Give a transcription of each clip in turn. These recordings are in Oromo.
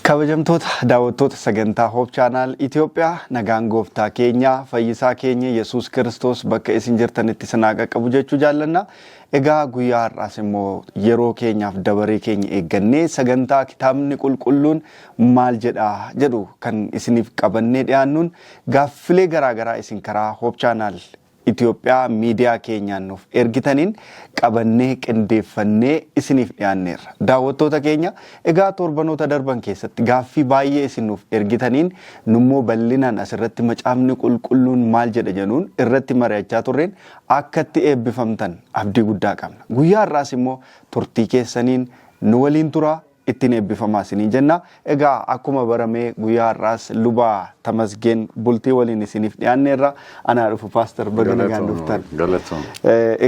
Kabajamtoota daawwattoota sagantaa Hope Channel Itoophiyaa, nagaan gooftaa keenya fayyisaa keenya Yesuus Kiristoos bakka isin jirtanitti isin haa qaqqabu jechuu jaallanna. Egaa guyyaa har'aas immoo yeroo keenyaaf dabaree keenya eeggannee sagantaa kitaabni qulqulluun maal jedha jedhu kan isiniif qabannee dhiyaannuun gaaffilee garaagaraa isin karaa Hope Channel Itoophiyaa miidiyaa keenyaan nuuf ergitaniin qabannee qindeeffannee isiniif dhiyaanneerra. Daawwattoota keenya, egaa torbanoota darban keessatti gaaffii baay'ee isin nuuf ergitaniin nummoo bal'inaan asirratti macaafni qulqulluun maal jedha jedhuun irratti mari'achaa turreen akkatti eebbifamtan abdii guddaa qabna. Guyyaa har'aas immoo turtii keessaniin nu waliin turaa, ittiin eebbifamaa isiniin jenna. Egaa akkuma baramee guyyaa har'aas luba Tamasgeen Bultii waliin isiniif dhiyaanneerra. Anaa dhufu Paaster, baga nagaan dhuftan. Galatoom.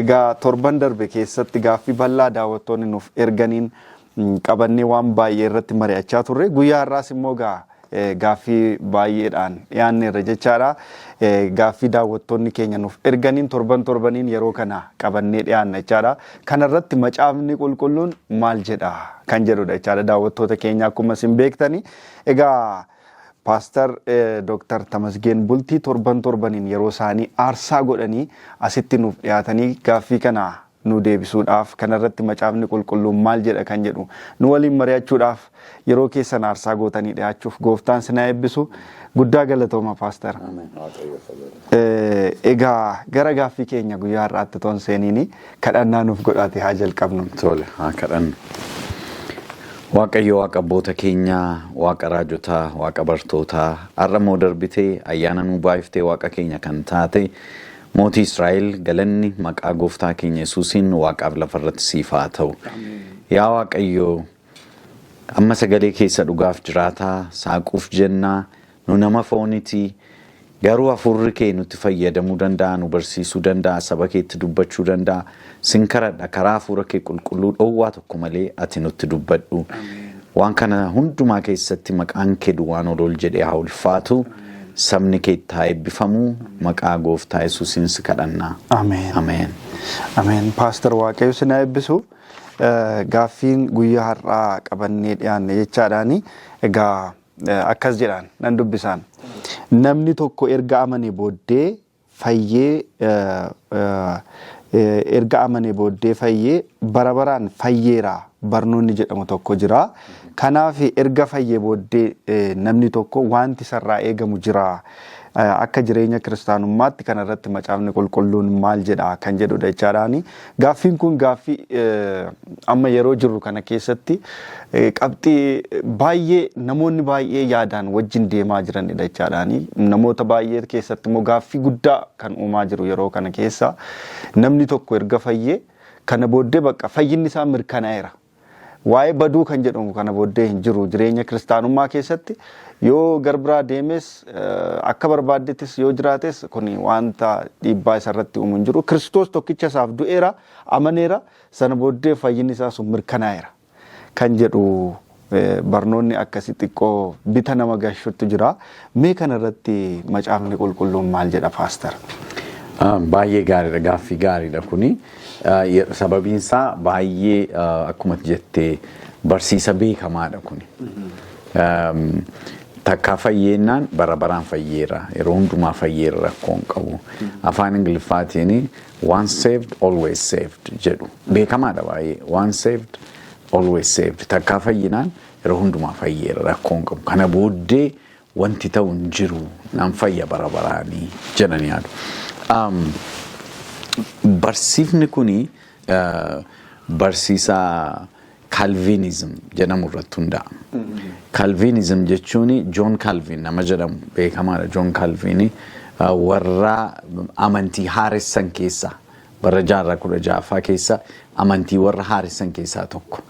Egaa torban darbe keessatti gaaffii bal'aa daawwattoonni nuuf erganiin qabannee waan baay'ee irratti mari'achaa turre. Guyyaa har'aas immoo egaa gaaffii baay'eedhaan dhiyaanneerra jechaadha. Gaaffii daawwattoonni keenya nuuf erganiin torban torbaniin yeroo kana qabannee dhiyaanna jechaadha. Kanarratti macaafni qulqulluun maal jedha kan jedhudha jechaadha daawwattoota keenya, akkuma isin beektani. Egaa Paastar Dooktar Tamasgeen Bultii torban torbaniin yeroo isaanii aarsaa godhanii asitti nuuf dhiyaatanii gaaffii kana nu deebisuudhaaf, kanarratti macaafni qulqulluun maal jedha kan jedhu nu waliin mari'achuudhaaf yeroo keessan aarsaa gootanii dhiyaachuuf gooftaan sinaa eebbisu. Guddaa galatooma, Paastar. Egaa gara gaaffii keenya guyyaa har'aatti toon seeniini kadhannaa nuuf godhaate haa jalqabnu. Tole, haa kadhannu. Waaqayyo Waaqa abboota keenyaa, Waaqa raajotaa, Waaqa bartootaa, har'a immoo darbitee ayyaana nuu baay'iftee Waaqa keenya kan taate, Mootii Israa'el, galanni maqaa gooftaa keenya Yesuusiin Waaqaaf lafarratti siif haa ta'u. Yaa Waaqayyo, amma sagalee keessa dhugaaf jiraataa saaquuf jennaa. Nu nama foonitii, garuu hafuurri kee nutti fayyadamuu danda'a, nu barsiisuu danda'a, saba keetti dubbachuu danda'a. Sin kadhadha, karaa hafuura kee qulqulluu dhowwaa tokko malee ati nutti dubbadhu. Waan kana hundumaa keessatti maqaan kee duwwaan ol ol jedhee haa ulfaatu. Sabni kee itti haa eebbifamu. Maqaa gooftaa Yesuusiin si kadhanna. Ameen. Ameen. Ameen. Paaster, Waaqayyo sin haa eebbisu. Gaaffiin guyyaa har'aa qabannee dhiyaanne jechaadhaani. Egaa akkas jedhaan nan dubbisaan. Namni tokko erga amane booddee fayyee, erga amane booddee fayyee bara baraan fayyeera barnoonni jedhamu tokko jira. Kanaaf erga fayyee booddee namni tokko wanti isarraa eegamu jira. Akka jireenya kiristaanummaatti kanarratti macaafni qulqulluun maal jedha kan jedhudha jechaadhaani. Gaaffiin kun gaaffii amma yeroo jirru kana keessatti qabxii baay'ee namoonni baay'ee yaadaan wajjin deemaa jiranidha jechaadhaani. Namoota baay'ee keessatti immoo gaaffii guddaa kan uumaa jiru yeroo kana keessa, namni tokko erga fayyee kana booddee bakka fayyinni isaa mirkanaa'eera. Waa'ee baduu kan jedhamu kana booddee hin jiru. Jireenya kiristaanummaa keessatti yoo garbiraa deemes, akka barbaadettis yoo jiraates, kun wanta dhiibbaa isarratti uumu hin jiru. Kiristoos tokkicha isaaf du'eera, amaneera, sana booddee fayyinni isaa sun mirkanaa'eera kan jedhu barnoonni akkasii xiqqoo bita nama gashutti jira. Mee kanarratti macaafni qulqulluun maal jedha, Paastar? Baay'ee gaariidha, gaaffii gaariidha kuni. Sababiin isaa baay'ee akkuma jettee barsiisa beekamaadha kuni. Takkaa fayyeennaan bara baraan fayyeera. Yeroo hundumaa fayyeera, rakkoo hin qabu. Afaan Ingiliffaatiin "once saved, always saved" jedhu. Beekamaadha baay'ee. "Once saved, always saved." Takkaa fayyinaan yeroo hundumaa fayyeera, rakkoo hin qabu. Kana booddee wanti ta'u hin jiru, nan fayya bara baraanii jedhanii yaadu. Barsiifni kuni barsiisa Calvinism jedhamu irratti hundaa'a. Calvinism jechuun John Calvin nama jedhamu beekamaadha. John Calvin warra amantii haaressan keessaa Bara jaarraa 16ffaa keessa amantii warra haaressan keessaa tokko.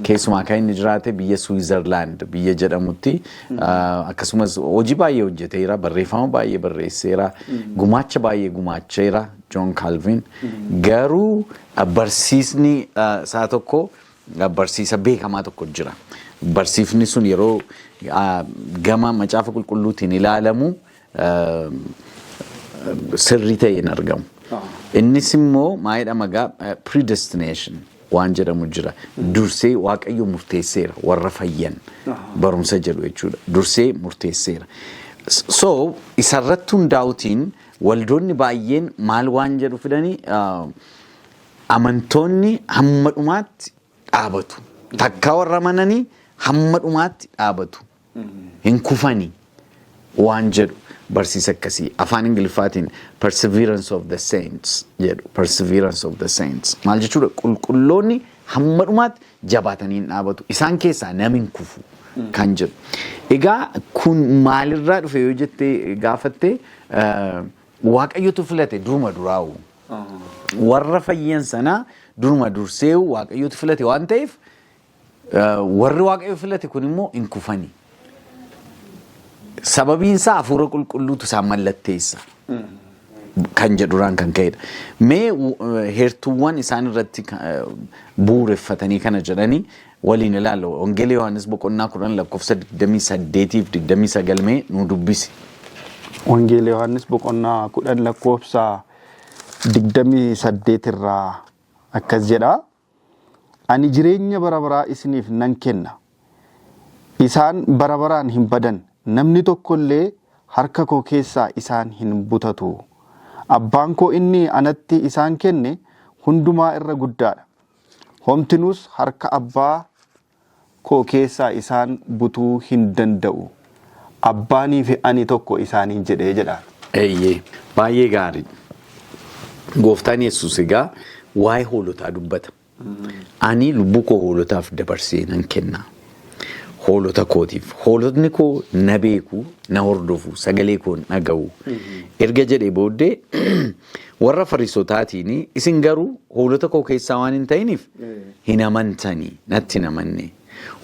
Keessumaa kan inni jiraate biyya Switzerland biyya jedhamutti, akkasumas hojii baay'ee hojjeteera, barreeffama baay'ee barreesseera, gumaacha baay'ee gumaacheera John Calvin. Garuu barsiisni isaa tokko, barsiisa beekamaa tokko jira. Barsiifni sun yeroo gama Macaafa Qulqulluutiin ilaalamu sirrii ta'e hin argamu. Innis immoo maal jedhama? Predestination waan jedhamu jira. Dursee Waaqayyo murteesseera warra fayyan barumsa jedhu jechuudha. Dursee murteesseera. So isarratti hundaa'uutiin waldoonni baay'een maal waan jedhu fidanii, amantoonni hamma dhumaatti dhaabatu. Takkaa warra amananii hamma dhumaatti dhaabatu. Hin kufanii waan jedhu barsiisa akkasii, afaan Ingiliffaatiin "perseverance of the saints" jedhu. Perseverance of the saints maal jechuudha? Qulqulloonni hamma dhumaatti jabaatanii hin dhaabatu, isaan keessaa namni hin kufu kan jedhu. Egaa kun maalirraa dhufe yoo jettee gaafatte, Waaqayyotu filate duruma duraa'u. Warra fayyan sanaa duruma dursee Waaqayyotu filate waan ta'eef, warri Waaqayyo filate kun immoo hin kufani. Sababiin isaa Hafuura Qulqulluutu isaan mallatteessa kan jedhuraan kan ka'edha. Mee heertuuwwan isaan irratti bu'uureffatanii kana jedhanii waliin ilaalla. Wangeela Yohaannis boqonnaa 10 lakkoofsa 28 fi 29 mee nu dubbisi. Wangeela Yohaannis boqonnaa 10 lakkoofsa 28 irraa akkas jedha. "Ani jireenya bara baraa isiniif nan kenna. Isaan bara baraan hin badan. Namni tokko illee harka koo keessaa isaan hin butatu. Abbaan koo inni anatti isaan kenne hundumaa irra guddaadha. Homtinuus harka abbaa koo keessaa isaan butuu hin danda'u. Abbaanii fi ani tokko isaaniin jedhee" jedha. Eeyyee, baay'ee gaarii. Gooftaan Yesuus egaa waa'ee hoolotaa dubbata. "Ani lubbuu koo hoolotaaf dabarsee nan kenna. Hoolota kootiif. Hoolotni koo na beeku, na hordofu, sagalee koo dhaga'u." Erga jedhee booddee warra Fariisotaatiin, "Isin garuu hoolota koo keessaa waan hin ta'iniif hin amantanii, natti hin amanne.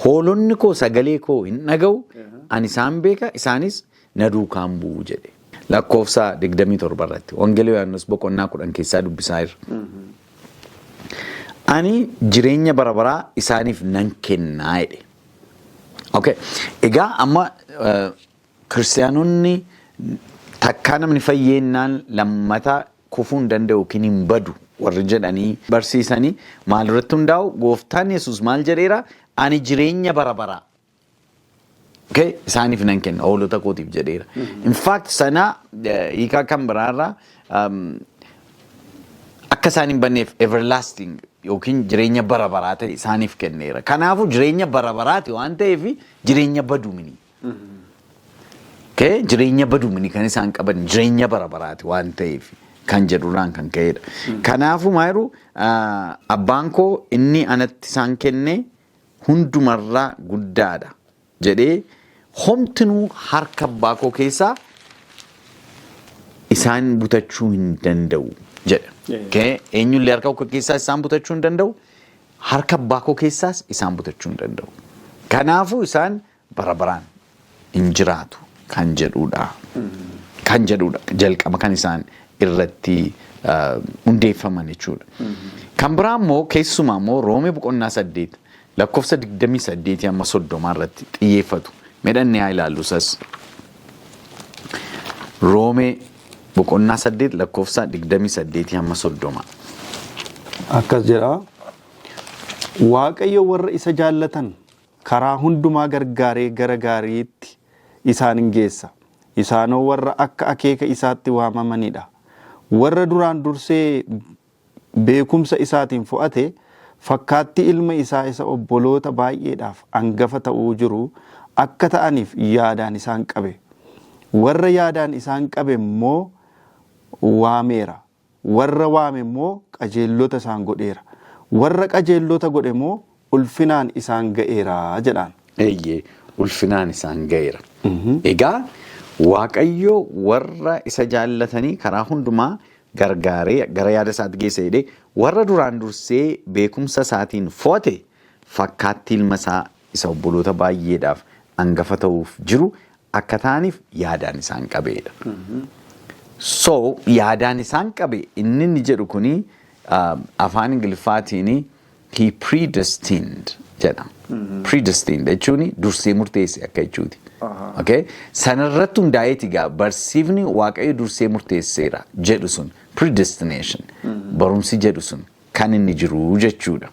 Hoolonni koo sagalee koo hin dhaga'u, ani isaan beeka, isaanis na duukaan bu'u" jedhe. Lakkoofsa 27 irratti Wangeela Yohaannis boqonnaa 10 keessaa dubbisaa jira. "Ani jireenya bara baraa isaaniif nan kennaa" jedhe. Okay. Egaa amma kiristaanonni takkaa namni fayyennaan lammata kufuu hin danda'u yookiin hin badu warri jedhanii barsiisanii maal irratti hundaa'u? Gooftaan Yesuus maal jedheera? "Ani jireenya bara baraa, okay, isaaniif nan kenna hoolota kootiif" jedheera. In fact, sana hiikaa kan biraarraa akka isaan hin banneef everlasting yookiin jireenya bara baraa ta'e isaaniif kenneera. Kanaafuu jireenya bara baraati waan ta'eef jireenya baduu mini. Okay? Jireenya baduu mini kan isaan qaban, jireenya bara baraati waan ta'eef kan jedhurraan kan ka'edha. Kanaafuu maayiru, "Abbaan koo inni anatti isaan kenne hundumarraa guddaadha" jedhee, homtinuu harka abbaa koo keessaa isaan butachuu hin danda'u jedha. Okay? Eenyullee harka koo keessaa isaan butachuu hin danda'u, harka abbaa koo keessaas isaan butachuu hin danda'u. Kanaafuu isaan bara baraan hin jiraatu kan jedhudha. Kan jedhudha jalqaba kan isaan irratti hundeeffaman jechuudha. Kan biraa immoo, keessumaa immoo Roomee boqonnaa 8 lakkoofsa 28 hamma 30 irratti xiyyeeffatu. Medhannee haa ilaallu sas. Roomee boqonnaa 8 lakkoofsa 28 hamma 30. Akkas jedha. "Waaqayyo warra isa jaallatan karaa hundumaa gargaaree gara gaariitti isaan hin geessa. Isaanoo warra akka akeeka isaatti waamamanidha. Warra duraan dursee beekumsa isaatiin fo'ate, fakkaattii ilma isaa isa obboloota baay'eedhaaf hangafa ta'uu jiru akka ta'aniif yaadaan isaan qabe. Warra yaadaan isaan qabe immoo waameera. Warra waame immoo qajeellota isaan godheera. Warra qajeellota godhe immoo ulfinaan isaan ga'eera" jedhaan. Eeyyee, ulfinaan isaan ga'eera. Egaa Waaqayyo warra isa jaallatanii karaa hundumaa Gargaaree gara yaada isaatti geessa jedhee, warra duraan dursee beekumsa isaatiin fo'ate, fakkaattii ilma isaa isa obboloota baay'eedhaaf hangafa ta'uuf jiru akka ta'aniif yaadaan isaan qabeedha. So yaadaan isaan qabe inni jedhu kuni afaan Ingiliffaatiin "he predestined" jedha. Predestined jechuun dursee murteesse akka jechuuti. Okay? Sanarratti hundaa'eeti egaa barsiifni Waaqayyo dursee murteesseera jedhu sun, predestination barumsi jedhu sun kan inni jiru jechuudha.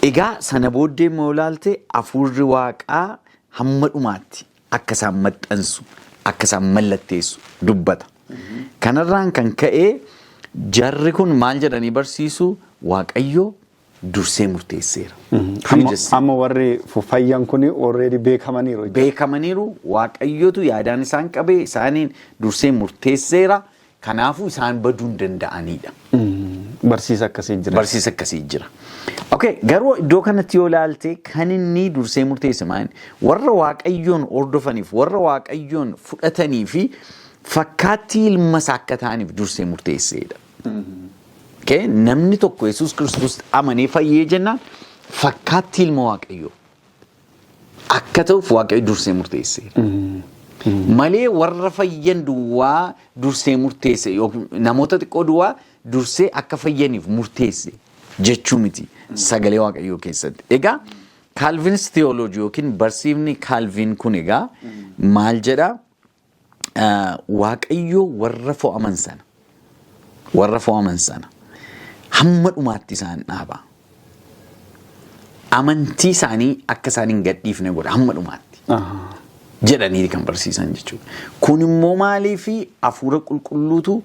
Egaa sana booddee immoo ilaalte, hafuurri Waaqaa hamma dhumaatti akka isaan maxxansu, akka isaan mallatteessu dubbata. Kanarraan kan ka'e jarri kun maal jedhanii barsiisu? Waaqayyo dursee murteesseera. Amma warri fayyan kun already beekamaniiru. Beekamaniiru. Waaqayyotu yaadaan isaan qabee isaaniin dursee murteesseera. Kanaafuu isaan baduu hin danda'anidha. Barsiisa akkasii jira. Barsiisa akkasii jira. Okay, garuu iddoo kanatti yoo ilaalte, kan inni dursee murteesse maal? Warra Waaqayyoon hordofaniif, warra Waaqayyoon fudhatanii fi fakkaattii ilma isaa akka ta'aniif dursee murteesseedha. Okay, namni tokko Yesuus Kiristoos amanee fayyee jennaan fakkaattii ilma Waaqayyoo akka ta'uuf Waaqayyo dursee murteesseera. Malee warra fayyan duwwaa dursee murteesse yookiin namoota xiqqoo duwwaa dursee akka fayyaniif murteesse jechuu miti sagalee Waaqayyoo keessatti. Egaa Calvin's theology yookiin barsiifni Calvin kun egaa maal jedhaa? Waaqayyo warra fo'aman sana hamma dhumaatti isaan dhaaba. Amantii isaanii akka isaan hin gadhiifne godha hamma dhumaatti jedhanii kan barsiisan jechuudha. Kun immoo maaliifi? Hafuura qulqulluutu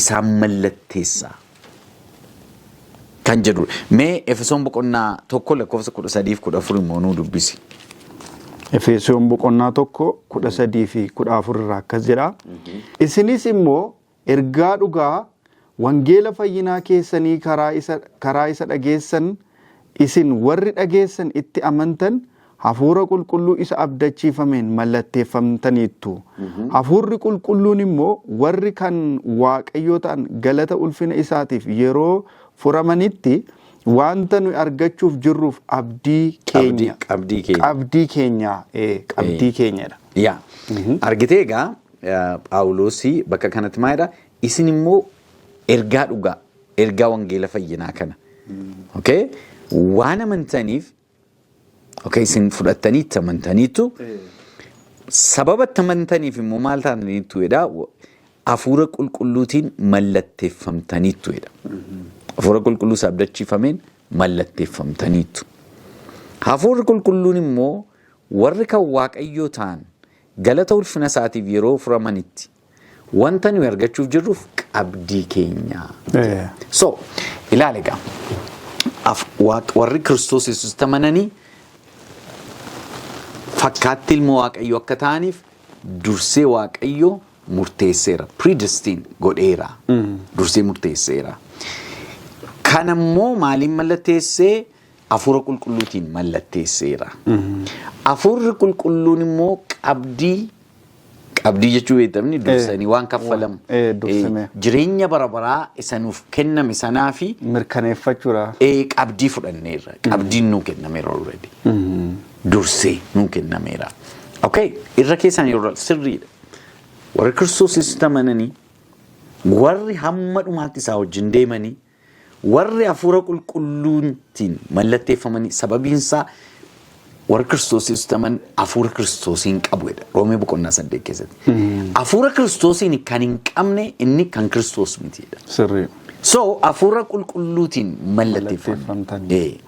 isaan mallatteessa kan jedhudha. Mee Efesoon boqonnaa 1 lakkoofsa 13 fi 14 immoo nuu dubbisi. Efesoon boqonnaa 1 13 fi 14 irraa akkas jedha. Isinis immoo ergaa dhugaa wangeela fayyinaa keessanii karaa isa dhageessan, isin warri dhageessan itti amantan, hafuura qulqulluu isa abdachiifameen mallatteeffamtaniittu. Hafuurri qulqulluun immoo warri kan Waaqayyoo ta'an galata ulfina isaatiif yeroo furamanitti wanta nuyi argachuuf jirruuf abdii keenya. Qabdii keenya. Qabdii keenya, qabdii keenyadha. Yaa. Argitee egaa, Phaawulosii bakka kanatti maalidha? Isin immoo ergaa dhugaa, ergaa wangeela fayyinaa kana. Okay? Waan amantaniif, okay, isin fudhattanii itti amantaniitu, sababa itti amantaniif immoo maal taataniitu jedha? Hafuura qulqulluutiin mallatteeffamtaniitu jedha. Hafuura qulqulluu isa abdachiifameen mallatteeffamtaniitu. Hafuurri qulqulluun immoo warri kan Waaqayyoo ta'an galata ulfina isaatiif yeroo furamanitti wanta nuyi argachuuf jirruuf qabdii keenya. So ilaali egaa, warri Kiristoos Yesuus amananii fakkaatti ilma Waaqayyoo akka ta'aniif dursee Waaqayyoo murteesseera. Predestine godheera. Dursee murteesseera. Kanammoo maaliin mallatteessee? Hafuura qulqulluutiin mallatteesseera. Hafuurri qulqulluun immoo qabdii, qabdii jechuu beektamni dursanii waan kaffalamu. Dursamee. Jireenya bara baraa isa nuuf kenname sanaa fi Mirkaneeffachuudha. Qabdii fudhanneerra. Qabdiin nuu kennameera already. Dursee nuu kennameera. Okay, irra keessaan yeroo sirriidha. Warri Kiristoos Yesuusitti amananii, warri hamma dhumaatti isaa wajjin deemanii, warri hafuura qulqulluutiin mallatteeffamanii, sababiin isaa warri Kiristoos Yesuusitti amanan hafuura Kiristoosiin qabu jedha. Roomee boqonnaa 8 keessatti. Hafuura Kiristoosiin kan hin qabne inni kan Kiristoos miti jedha. So hafuura qulqulluutiin mallatteeffamne. Mallatteeffamtanii.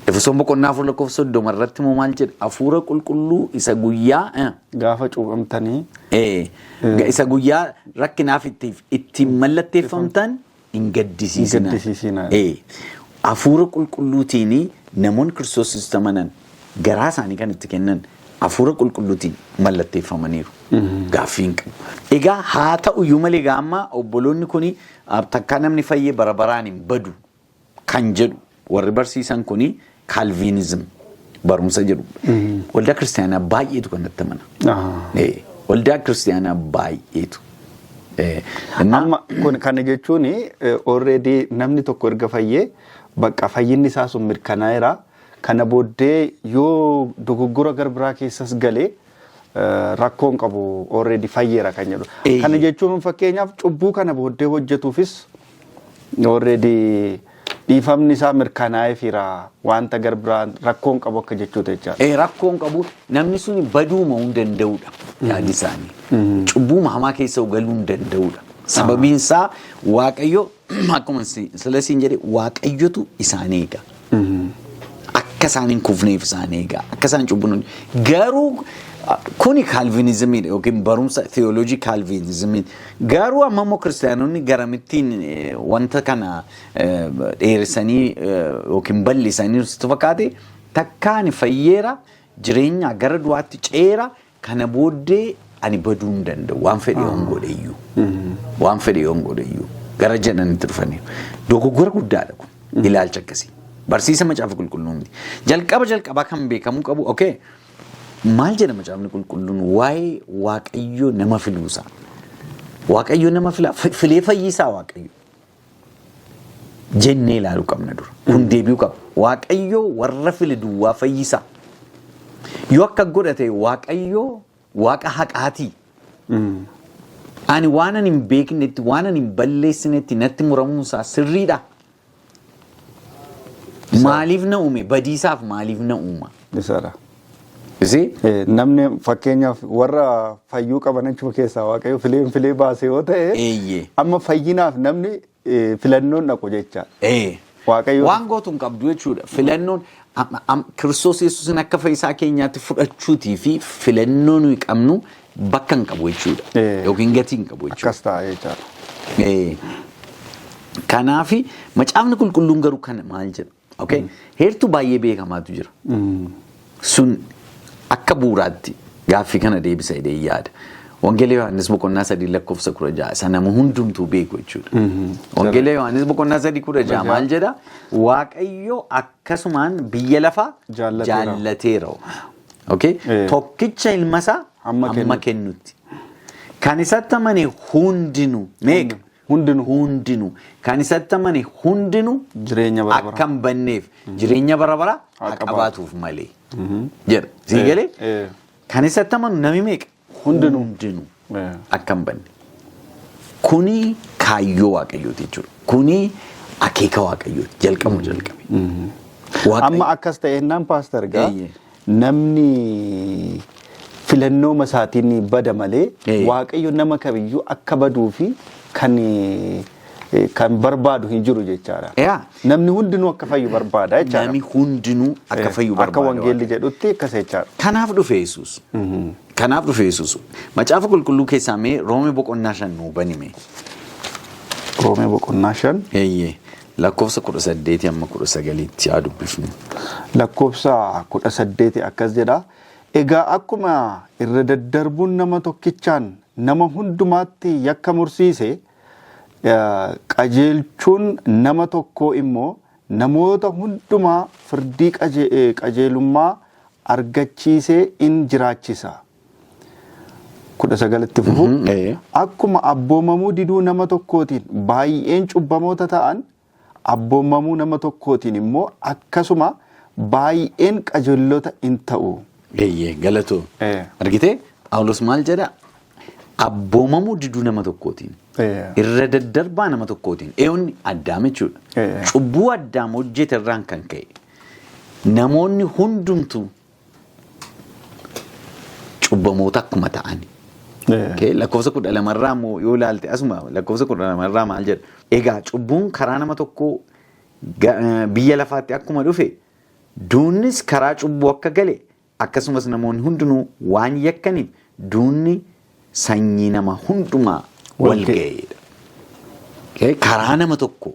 Efesoon boqonnaa 4 lakkoofsa 30 irratti immoo maal jedha? Hafuura qulqulluu isa guyyaa Gaafa cuuphamtanii. Isa guyyaa rakkinaaf ittiin mallatteeffamtan hin gaddisiisinaa. Hin gaddisiisinaa. Hafuura qulqulluutiin namoonni Kiristoos Yesuusitti amanan garaa isaanii kan itti kennan hafuura qulqulluutiin mallatteeffamaniiru. Gaaffii hin qabu. Egaa haa ta'u iyyuu malee, egaa amma obboloonni kuni takkaa namni fayyee bara baraan hin badu kan jedhu warri barsiisan kuni Calvinism barumsa jedhu. Waldaa kiristaanaa baay'eetu kanatti amana. Waldaa kiristaanaa baay'eetu. Amma kun kana jechuun already namni tokko erga fayyee bakka fayyinni isaa sun mirkanaa'eera. Kana booddee yoo dogoggora gara biraa keessas galee rakkoon qabu, already fayyeera kan jedhu. Kana jechuun fakkeenyaaf cubbuu kana booddee hojjetuufis already dhiifamni isaa mirkanaa'eefiira, wanta gara biraa rakkoon qabu akka jechuuti jechaadha. Rakkoon qabu, namni sun baduuma hin danda'udha yaadi isaanii. Cubbuu hamaa keessa galuu hin danda'udha. Sababiin isaa Waaqayyo akkuma sila siin jedhe Waaqayyotu isaan eega. Akka isaan hin kufneef isaan eega. Akka isaan cubbuun garuu kuni kaalvinizimiidha yookiin barumsa theoloojii kaalvinizimii. Garuu amma immoo kiristaanonni garamittiin wanta kana dheeressanii yookiin bal'isanii sitti fakkaate, takkaan fayyeera, jireenya gara du'aatti ceera, kana booddee ani baduu hin danda'u, waan fedhe yoon godhe iyyuu, waan fedhe yoon godhe iyyuu gara jedhanitti dhufaniiru. Dogoggora guddaadha kun ilaalcha akkasii. Barsiisa Macaafa Qulqulluu miti. Jalqaba jalqabaa kan beekamuu qabu, okay, maal jedha Macaafni Qulqulluun waa'ee Waaqayyo nama filuusaa? Waaqayyo nama fila, filee fayyisaa Waaqayyo jennee ilaaluu qabna dura. Kun deebi'uu qaba. Waaqayyo warra file duwwaa fayyisaa? Yoo akka godhate Waaqayyo Waaqa haqaatii. Ani waan ani hin beeknetti, waan ani hin balleessinetti natti muramuunsaa sirriidha? Maaliif na uume? Badiisaaf maaliif na uuma? Isaadha. Isii? Namni fakkeenyaaf warra fayyuu qaban achuma keessaa Waaqayyo filee filee baase yoo ta'e, amma fayyinaaf namni filannoon dhaqu jecha. Waaqayyo Waan gootu hin qabdu jechuudha. Filannoon Kiristoos Yesuusin akka fayyisaa keenyaatti fudhachuutii fi filannoo nuyi qabnu bakka hin qabu jechuudha. Yookiin gatii hin qabu jechuudha. Akkas ta'a jechaadha. Kanaafi Macaafni Qulqulluun garuu kana maal jedha? Okay? Heertuu baay'ee beekamaatu jira. Sun akka bu'uuraatti gaaffii kana deebisa jedhee yaada. Wangeela Yohaannis boqonnaa 3 lakkoofsa 16 isa nama hundumtuu beeku jechuudha. Wangeela Yohaannis boqonnaa 3:16 maal jedha? Waaqayyo akkasumaan biyya lafaa jaallateera. Jaallateera. Okay? Tokkicha ilma isaa hamma hamma kennutti. Kan isatti amane hundinuu meeqa? Hundinuu. Hundinuu. Kan isatti amane hundinuu jireenya bara bara akka hin banneef jireenya bara bara haa haa qabaatu. Qabaatuuf malee. Jedha. Sii galee? Kan isatti amanu nami meeqa? Hundinuu. Hundinuu. Akka hin banne. Kuni kaayyoo Waaqayyooti jechuudha. Kuni akeeka Waaqayyooti. Jalqabu jalqabe. Amma akkas ta'ennaan, Pastor, gaa namni filannoo masaatiin bada malee Waaqayyo nama kamiyyuu akka baduu fi kan barbaadu hin jiru jechaadha. Namni hundinuu akka fayyu barbaada jechaadha. Nami hundinuu akka fayyu Akka barbaada. wangeelli jedhutti akkas jechaadha. Kanaaf dhufe Yesuus. Kanaaf dhufe Yesuus. Macaafa Qulqulluu keessaa mee Roomee boqonnaa 5 nuu banime. Roomee boqonnaa 5. Eeyyee. Lakkoofsa 18 amma 19tti haa dubbifnu. Lakkoofsa 18 akkas jedha. Egaa akkuma irra daddarbuun nama tokkichaan nama hundumaatti yakka mursiise, qajeelchuun nama tokkoo immoo namoota hundumaa firdii qajeelummaa argachiisee in jiraachisa. 19tti fufu. Akkuma abboomamuu diduu nama tokkootiin baay'een cubbamoota ta'an, abboomamuu nama tokkootiin immoo akkasuma baay'een qajeelota in ta'u. Eeyyee, galatoo. Argitee, Phaawulos maal jedha? Abboomamuu diduu nama tokkootiin. Irra daddarbaa nama tokkootiin. Eewwanni Addaam jechuudha. Cubbuu Addaam hojjete irraan kan ka'e namoonni hundumtuu cubbamoota akkuma ta'an. Okay, lakkoofsa 12rraa immoo yoo ilaalte, asuma lakkoofsa 12rraa maal jedha? Egaa cubbuun karaa nama tokkoo biyya lafaatti akkuma dhufe, duunnis karaa cubbuu akka gale, akkasumas namoonni hundinuu waan yakkaniif duunni sanyii nama hundumaa wal Wal ga'e. ga'eedha. Okay, karaa nama tokko,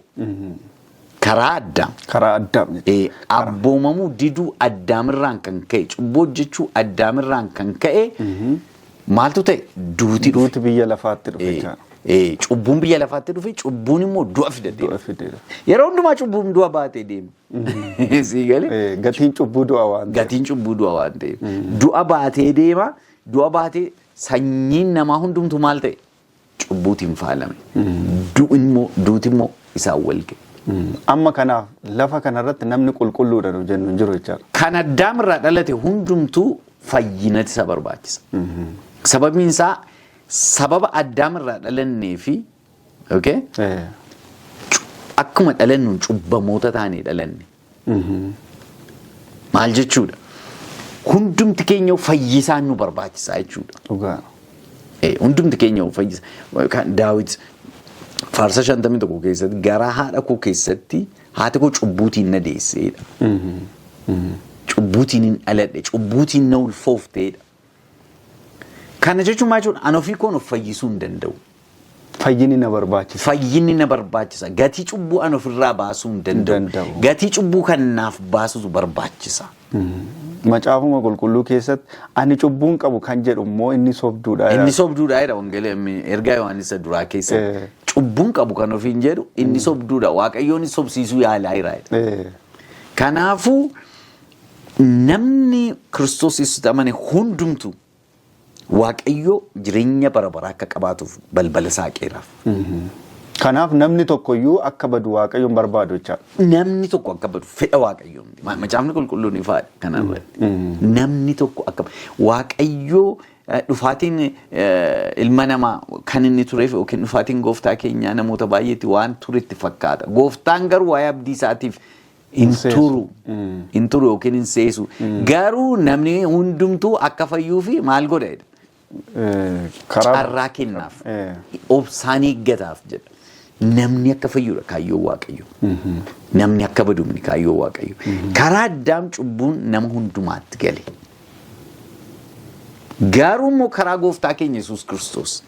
karaa Addaam. Karaa Addaam jechuudha. Abboomamuu diduu Addaamirraan kan ka'e, cubbuu hojjechuu Addaamirraan kan ka'e maaltu ta'e? Duuti dhufe. Duuti biyya lafaatti dhufe jechaadha. Cubbuun biyya lafaatti dhufe, cubbuun immoo du'a fidatee Du'a dhufe. fidee dhufe. Yeroo hundumaa cubbuun du'a baatee deema. Sii galee? Gatiin cubbuu du'a waan ta'eef. Gatiin cubbuu du'a waan ta'eef. Du'a baatee deema. Du'a baatee Sanyiin namaa hundumtu maal ta'e? Cubbuutiin faalame. Duuti immoo isaan wal ga'e. Amma kanaaf lafa kanarratti namni qulqulluudha nu jennu hin jiru jechaadha. Kan Addaam irraa dhalate hundumtuu fayyinati isa barbaachisa. Sababiin isaa sababa Addaam irraa dhalannee fi okay, akkuma dhalannuun cubbamoota taanee dhalanne. Maal jechuudha? Hundumti keenya fayyisaan nu barbaachisa jechuudha. Dhugaa. Hundumti keenya fayyisa. Kan Daawit faarsa 51 keessatti, "Garaa haadha koo keessatti haati koo cubbuutiin na deesseedha. Cubbuutiin hin dhaladhe, cubbuutiin na ulfoofteedha." Kana jechuun maal jechuudha? Ani ofii koon of fayyisuu hin danda'u. Fayyinni na barbaachisa. Fayyinni na barbaachisa. Gatii cubbuu ani ofirraa baasuu hin danda'u. Danda'u. Gatii cubbuu kan naaf baasutu barbaachisa. Macaafuma qulqulluu keessatti "Ani cubbuun qabu" kan jedhu immoo inni sobduudha. Inni sobduudha jedha wangeela ergaa Yohaannis isa duraa keessatti. Cubbuun qabu kan ofiin jedhu inni sobduudha. Waaqayyoon sobsiisuu yaalaa jira jedha. Kanaafuu namni Kiristoos Yesuusitti amane hundumtu Waaqayyo jireenya bara baraa akka qabaatuuf balbala saaqeeraaf. Kanaaf namni tokkoyyuu akka badu Waaqayyoon barbaadu jechaadha. Namni tokko akka badu fedha Waaqayyoo miti. Macaafni qulqulluun ifaadha kanarratti. Namni tokko akka Waaqayyoo dhufaatiin ilma namaa kan inni tureef yookiin dhufaatiin gooftaa keenyaa namoota baay'eetti waan turetti fakkaata. Gooftaan garuu waa'ee abdii isaatiif hin seesu. Turu. Hin turu yookiin hin seesu. Garuu namni hundumtuu akka fayyuu fi maal godha jedha? Karaa Carraa kennaaf. Obsaan eeggataaf jedha. Namni akka fayyuudha kaayyoo Waaqayyo. Namni akka badumni kaayyoo Waaqayyo. Karaa Addaam cubbuun nama hundumaatti gale. Garuu immoo karaa gooftaa keenya Yesuus Kiristoos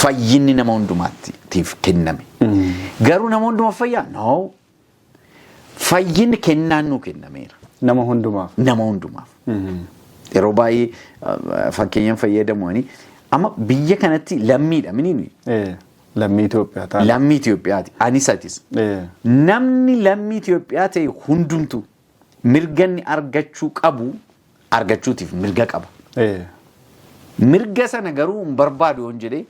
fayyinni nama hundumaattiif kenname. Garuu nama hundumaaf fayyaa? No. Fayyinni kennaan nuu kennameera. Nama hundumaaf. Nama hundumaaf. Yeroo baay'ee fakkeenyaan fayyadamu ani amma biyya kanatti lammiidha mini nuyi. Lammii Itoophiyaa ta'a. Lammii Itoophiyaati. Anis atis. Namni lammii Itoophiyaa ta'e hundumtu mirga inni argachuu qabu argachuutiif mirga qaba. Mirga sana garuu hin barbaadu yoon jedhee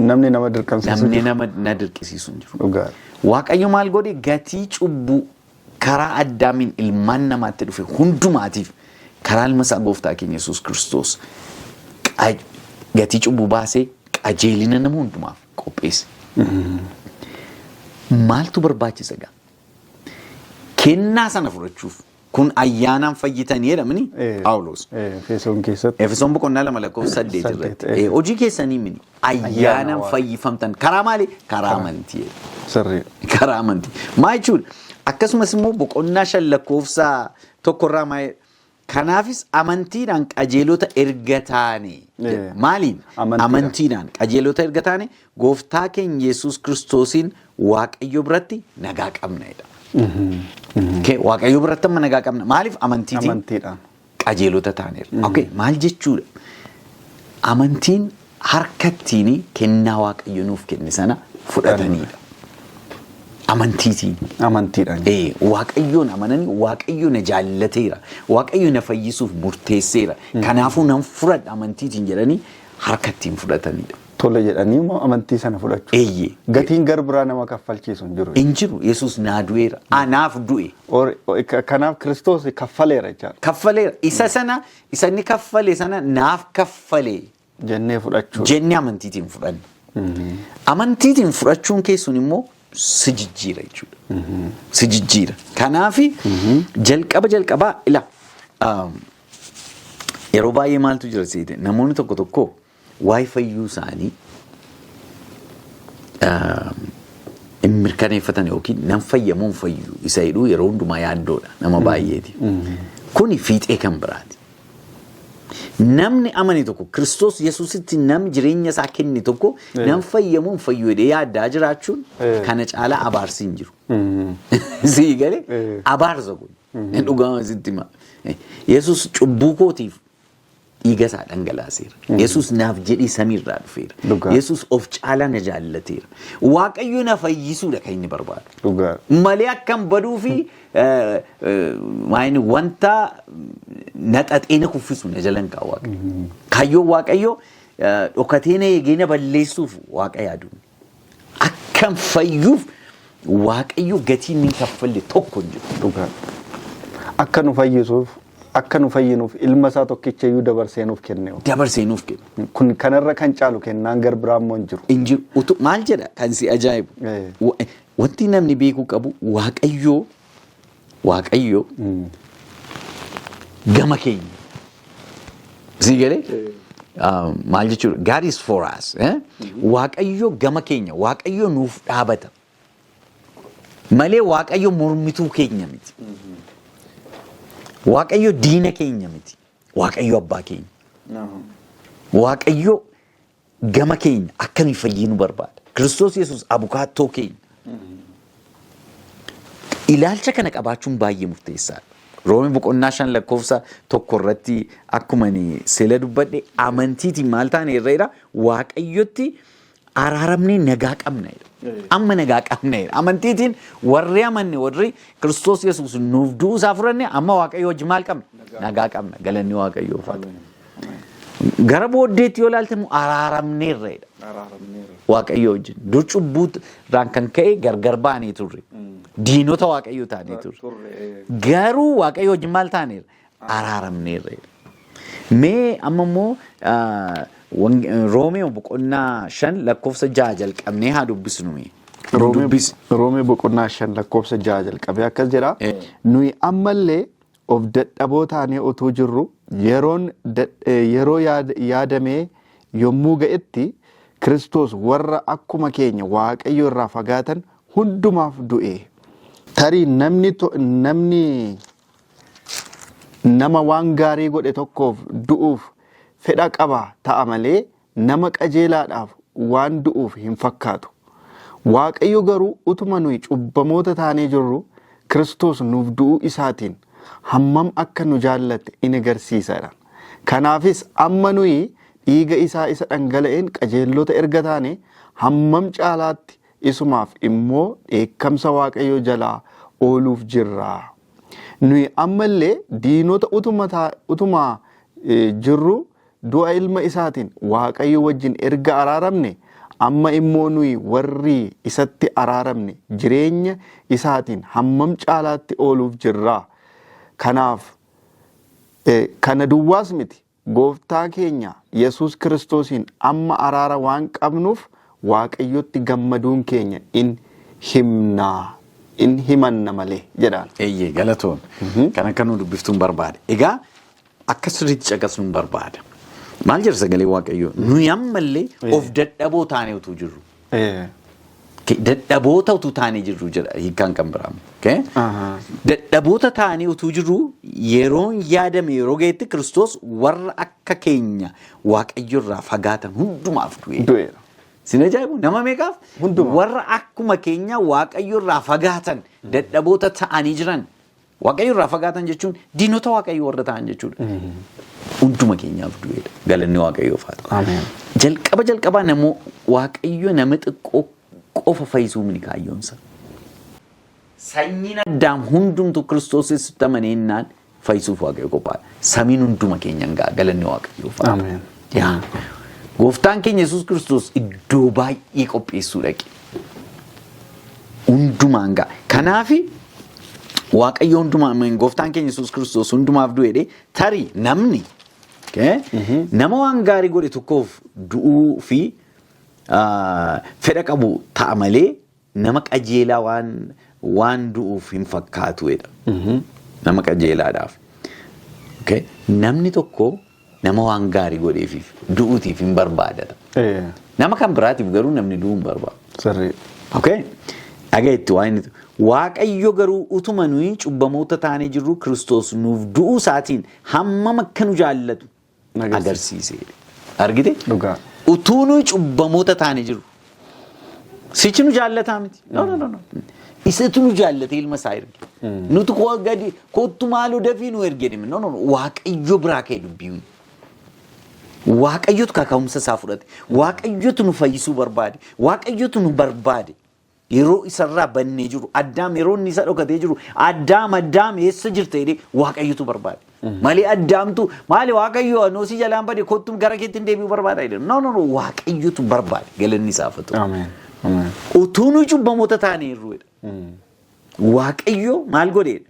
Namni nama dirqamsiisu namni jiru. nama na dirqisiisu hin jiru. Dhugaa. Waaqayyo maal godhe? Gatii cubbuu karaa Addaamiin ilmaan namaatti dhufe hundumaatiif karaa ilma isaa gooftaa keenya Yesuus Kiristoos gatii cubbuu baasee qajeelina nama hundumaaf qopheesse. Maaltu barbaachisa gaa? Kennaa sana fudhachuuf kun ayyaanaan fayyitanii jedhamani Phaawulos. Efesoon keessatti. Efesoon boqonnaa 2 lakkoofsa 8 8, irratti. Hojii keessanii mini ayyaanaan Waaqa. Fayyifamtan karaa maali? Karaa amantii jedha. Sirrii. Karaa amantii. Maa jechuudha? Akkasumas immoo boqonnaa 5 lakkoofsa 1rraa maa jedha? "Kanaafis amantiidhaan qajeelota erga taane." Maaliin? Amantiidhaan. Amantiidhaan qajeelota erga taane gooftaa keenya Yesuus Kiristoosiin Waaqayyo biratti nagaa qabna jedha. Okay, Waaqayyo biratti amma nagaa qabna. Maaliif? Amantiitiin Amantiidhaan. Qajeelota taaneerra. Okay, maal jechuudha? Amantiin harkattiin kennaa Waaqayyo nuuf kenne sana fudhatanidha. Amantiitiin. Amantiidhaan. Waaqayyoon amananii, Waaqayyo na jaallateera, Waaqayyo na fayyisuuf murteesseera, kanaafuu nan fudhadha amantiitiin jedhanii harka ittiin fudhatanidha. Tole jedhanii immoo amantii sana fudhachuu. Eeyyee. Gatiin gar biraa nama kaffalchiisu hin jiru. Hin jiru. Yesuus naa du'eera. Anaaf du'e. Kanaaf Kiristoos kaffaleera jechaadha. Kaffaleera. Isa sana, isa inni kaffale sana naaf kaffale jennee fudhachuu. Jennee amantiitiin fudhanna. Amantiitiin fudhachuun keessun immoo si jijjiira jechuudha. Si jijjiira. Kanaafi jalqaba jalqabaa ila yeroo baay'ee maaltu jira seete, namoonni tokko tokko waa'ee fayyuu isaanii hin mirkaneeffatan yookiin nan fayyamoo hin fayyu isa jedhu yeroo hundumaa yaaddoodha nama baay'eeti. Kuni fiixee kan biraati. Namni amane tokko, Kiristoos Yesuusitti namni jireenya isaa kenne tokko nan fayyamoo hin fayyu jedhee yaaddaa jiraachuun kana caalaa abaarsi hin jiru. Sii galee? Abaarsa kun. Dhugaama sitti hima. Yesuus cubbuu kootiif Dhiiga isaa dhangalaaseera. Yesuus naaf jedhee samiirraa dhufeera. Yesuus of caalaa na jaallateera. Waaqayyo na fayyisuudha kan inni barbaadu. Malee akkan baduu fi wanta na xaxee na kuffisu na jalan kaa'u Waaqayyo. Kaayyoon Waaqayyo dhokatee na eegee na balleessuuf Waaqa yaadu. Akkan fayyuuf Waaqayyo gatii inni hin kaffalle tokko hin jiru. Akka nu fayyisuuf, akka nu fayyinuuf ilma isaa tokkicha iyyuu dabarsee nuuf kenne. Dabarsee nuuf kenne. Kun kanarra kan caalu kennaan gar biraa immoo hin jiru. Hin jiru. Utuu maal jedha kan si ajaa'ibu. Wanti namni beekuu qabu Waaqayyoo gama keenya. Si galee? Maal jechuudha? God is for us. Eh? Waaqayyo gama keenya. Waaqayyo nuuf dhaabata. Malee Waaqayyo mormituu keenya miti. Waaqayyo diina keenya miti. Waaqayyo abbaa keenya. Waaqayyo gama keenya akka nuyi fayyinu barbaada. Kiristoos Yesuus abukaattoo keenya. Ilaalcha kana qabaachuun baay'ee murteessaadha. Roomii boqonnaa 5 lakkoofsa 1 irratti akkuma ani sila dubbadhe amantiitiin maal taane irra Waaqayyotti araaramnee nagaa qabna jedha. Amma nagaa qabna jedha. Amantiitiin warri amanne, warri Kiristoos Yesuus nuuf du'uu isaa fudhanne, amma Waaqayyo wajjin maal qabna? Nagaa qabna. Galanni Waaqayyoof haa ta'u. Gara booddeetti yoo ilaalte immoo araaramneerra jedha. Waaqayyo wajjin. Dur cubbuu irraan kan ka'e gargar baanee turre. Diinota Waaqayyoo taanee turre. Garuu Waaqayyo wajjin maal taaneerra? Araaramneerra jedha. Mee amma immoo Roomee boqonnaa 5 lakkoofsa 6 jalqabnee haa dubbisnu mee. Nu dubbisi. Roomee boqonnaa 5 lakkoofsa 6 jalqabee akkas jedha. Nuyi ammallee of dadhaboo taanee utuu jirru yeroon yeroo yaadamee yommuu ga'etti Kiristoos warra akkuma keenya Waaqayyo irraa fagaatan hundumaaf du'e. Tarii namni namni nama waan gaarii godhe tokkoof du'uuf fedha qaba ta'a malee nama qajeelaadhaaf waan du'uuf hin fakkaatu. Waaqayyo garuu utuma nuyi cubbamoota taanee jirru Kiristoos nuuf du'uu isaatiin hammam akka nu jaallate in agarsiisa jedha. Kanaafis amma nuyi dhiiga isaa isa dhangala'een qajeellota erga taane hammam caalaatti isumaaf immoo dheekkamsa Waaqayyoo jalaa ooluuf jirra. Nuyi ammallee diinota utuma jirru du'a ilma isaatiin Waaqayyo wajjin erga araaramne, amma immoo nuyi warri isatti araaramne jireenya isaatiin hammam caalaatti ooluuf jirra. Kanaaf kana duwwaas miti, gooftaa keenya Yesuus Kiristoosiin amma araara waan qabnuuf Waaqayyotti gammaduun keenya in himna, in himanna malee jedhaan. Eeyyee, galatoon. Kan akka nu dubbiftuun barbaade. Egaa akka sirriitti caqasnuun barbaada. Maal jedha sagalee Waaqayyoo? Nuyi ammallee of dadhaboo taanee utuu jirru. Dadhaboota utuu taanee jirru jedha hiikkaan kan biraa. Okay? Dadhaboota taanee utuu jirru yeroon yaadame yeroo ga'etti Kiristoos warra akka keenya Waaqayyo irraa fagaatan hundumaaf du'e. Du'eera. Sin ajaa'ibu nama meeqaaf? Hundumaaf. Warra akkuma keenya Waaqayyo irraa fagaatan dadhaboota ta'anii jiran. Waaqayyo irraa fagaatan jechuun diinota Waaqayyo warra ta'an jechuudha. Hunduma keenyaaf du'eedha. Galanni Waaqayyoof haa ta'u. Ameen. Jalqaba jalqabaa namoo Waaqayyo nama xiqqoo qofa fayyisuu miti kaayyoonsa. Sanyiin Addaam hundumtu Kiristoositti amaneennaan fayyisuuf Waaqayyo qophaa'e. Samiin hunduma keenyan ga'a. Galanni Waaqayyoof haa ta'u. Ameen. Yaa. Gooftaan keenya Yesuus Kiristoos iddoo baay'ee qopheessuu dhaqe. Hundumaan ga'a. Kanaafi Waaqayyo hundumaa, gooftaan keenya Yesuus Kiristoos hundumaaf du'e jedhee tarii namni, okay, nama waan gaarii godhe tokkoof du'uu fi fedha qabu ta'a malee nama qajeelaa waan du'uuf hin fakkaatu jedha. Nama qajeelaadhaaf. Okay? Namni tokko nama waan gaarii godheefiif du'uutiif hin barbaadata. Nama kan biraatiif garuu namni du'uu hin barbaadu. Sirrii. Okay? Dhaga'itti waan inni Waaqayyo garuu utuma nuyi cubbamoota taanee jirru Kiristoos nuuf du'uu isaatiin hammam akka nu jaallatu Agarsiise. agarsiise. Argite? Dhugaa. Utuu nuyi cubbamoota taanee jirru. Sichi nu jaallataa miti. No, no, no, no. Isatu nu jaallate ilma isaa erge. Nuti koo gadi kottu maaloo dafii nu erge. No, no, no. Waaqayyo biraa ka'e dubbiin. Waaqayyotu kaka'umsa isaa fudhate. Waaqayyotu nu fayyisuu barbaade. Waaqayyotu nu barbaade. Yeroo isarraa bannee jiru, Addaam yeroo inni isa dhokatee jiru, Addaam Addaam eessa jirta jedhee Waaqayyotu barbaade. Malee Addaamtu maali Waaqayyo anoo si jalaan bade kottu gara keetti hin deebi'uu barbaada jedhe. No, no, no, Waaqayyotu barbaade, galanni isaaf haa ta'u. Ameen. Ameen. Utuu nu cubbamoota taanee jirru jedha. Waaqayyo maal godheedha?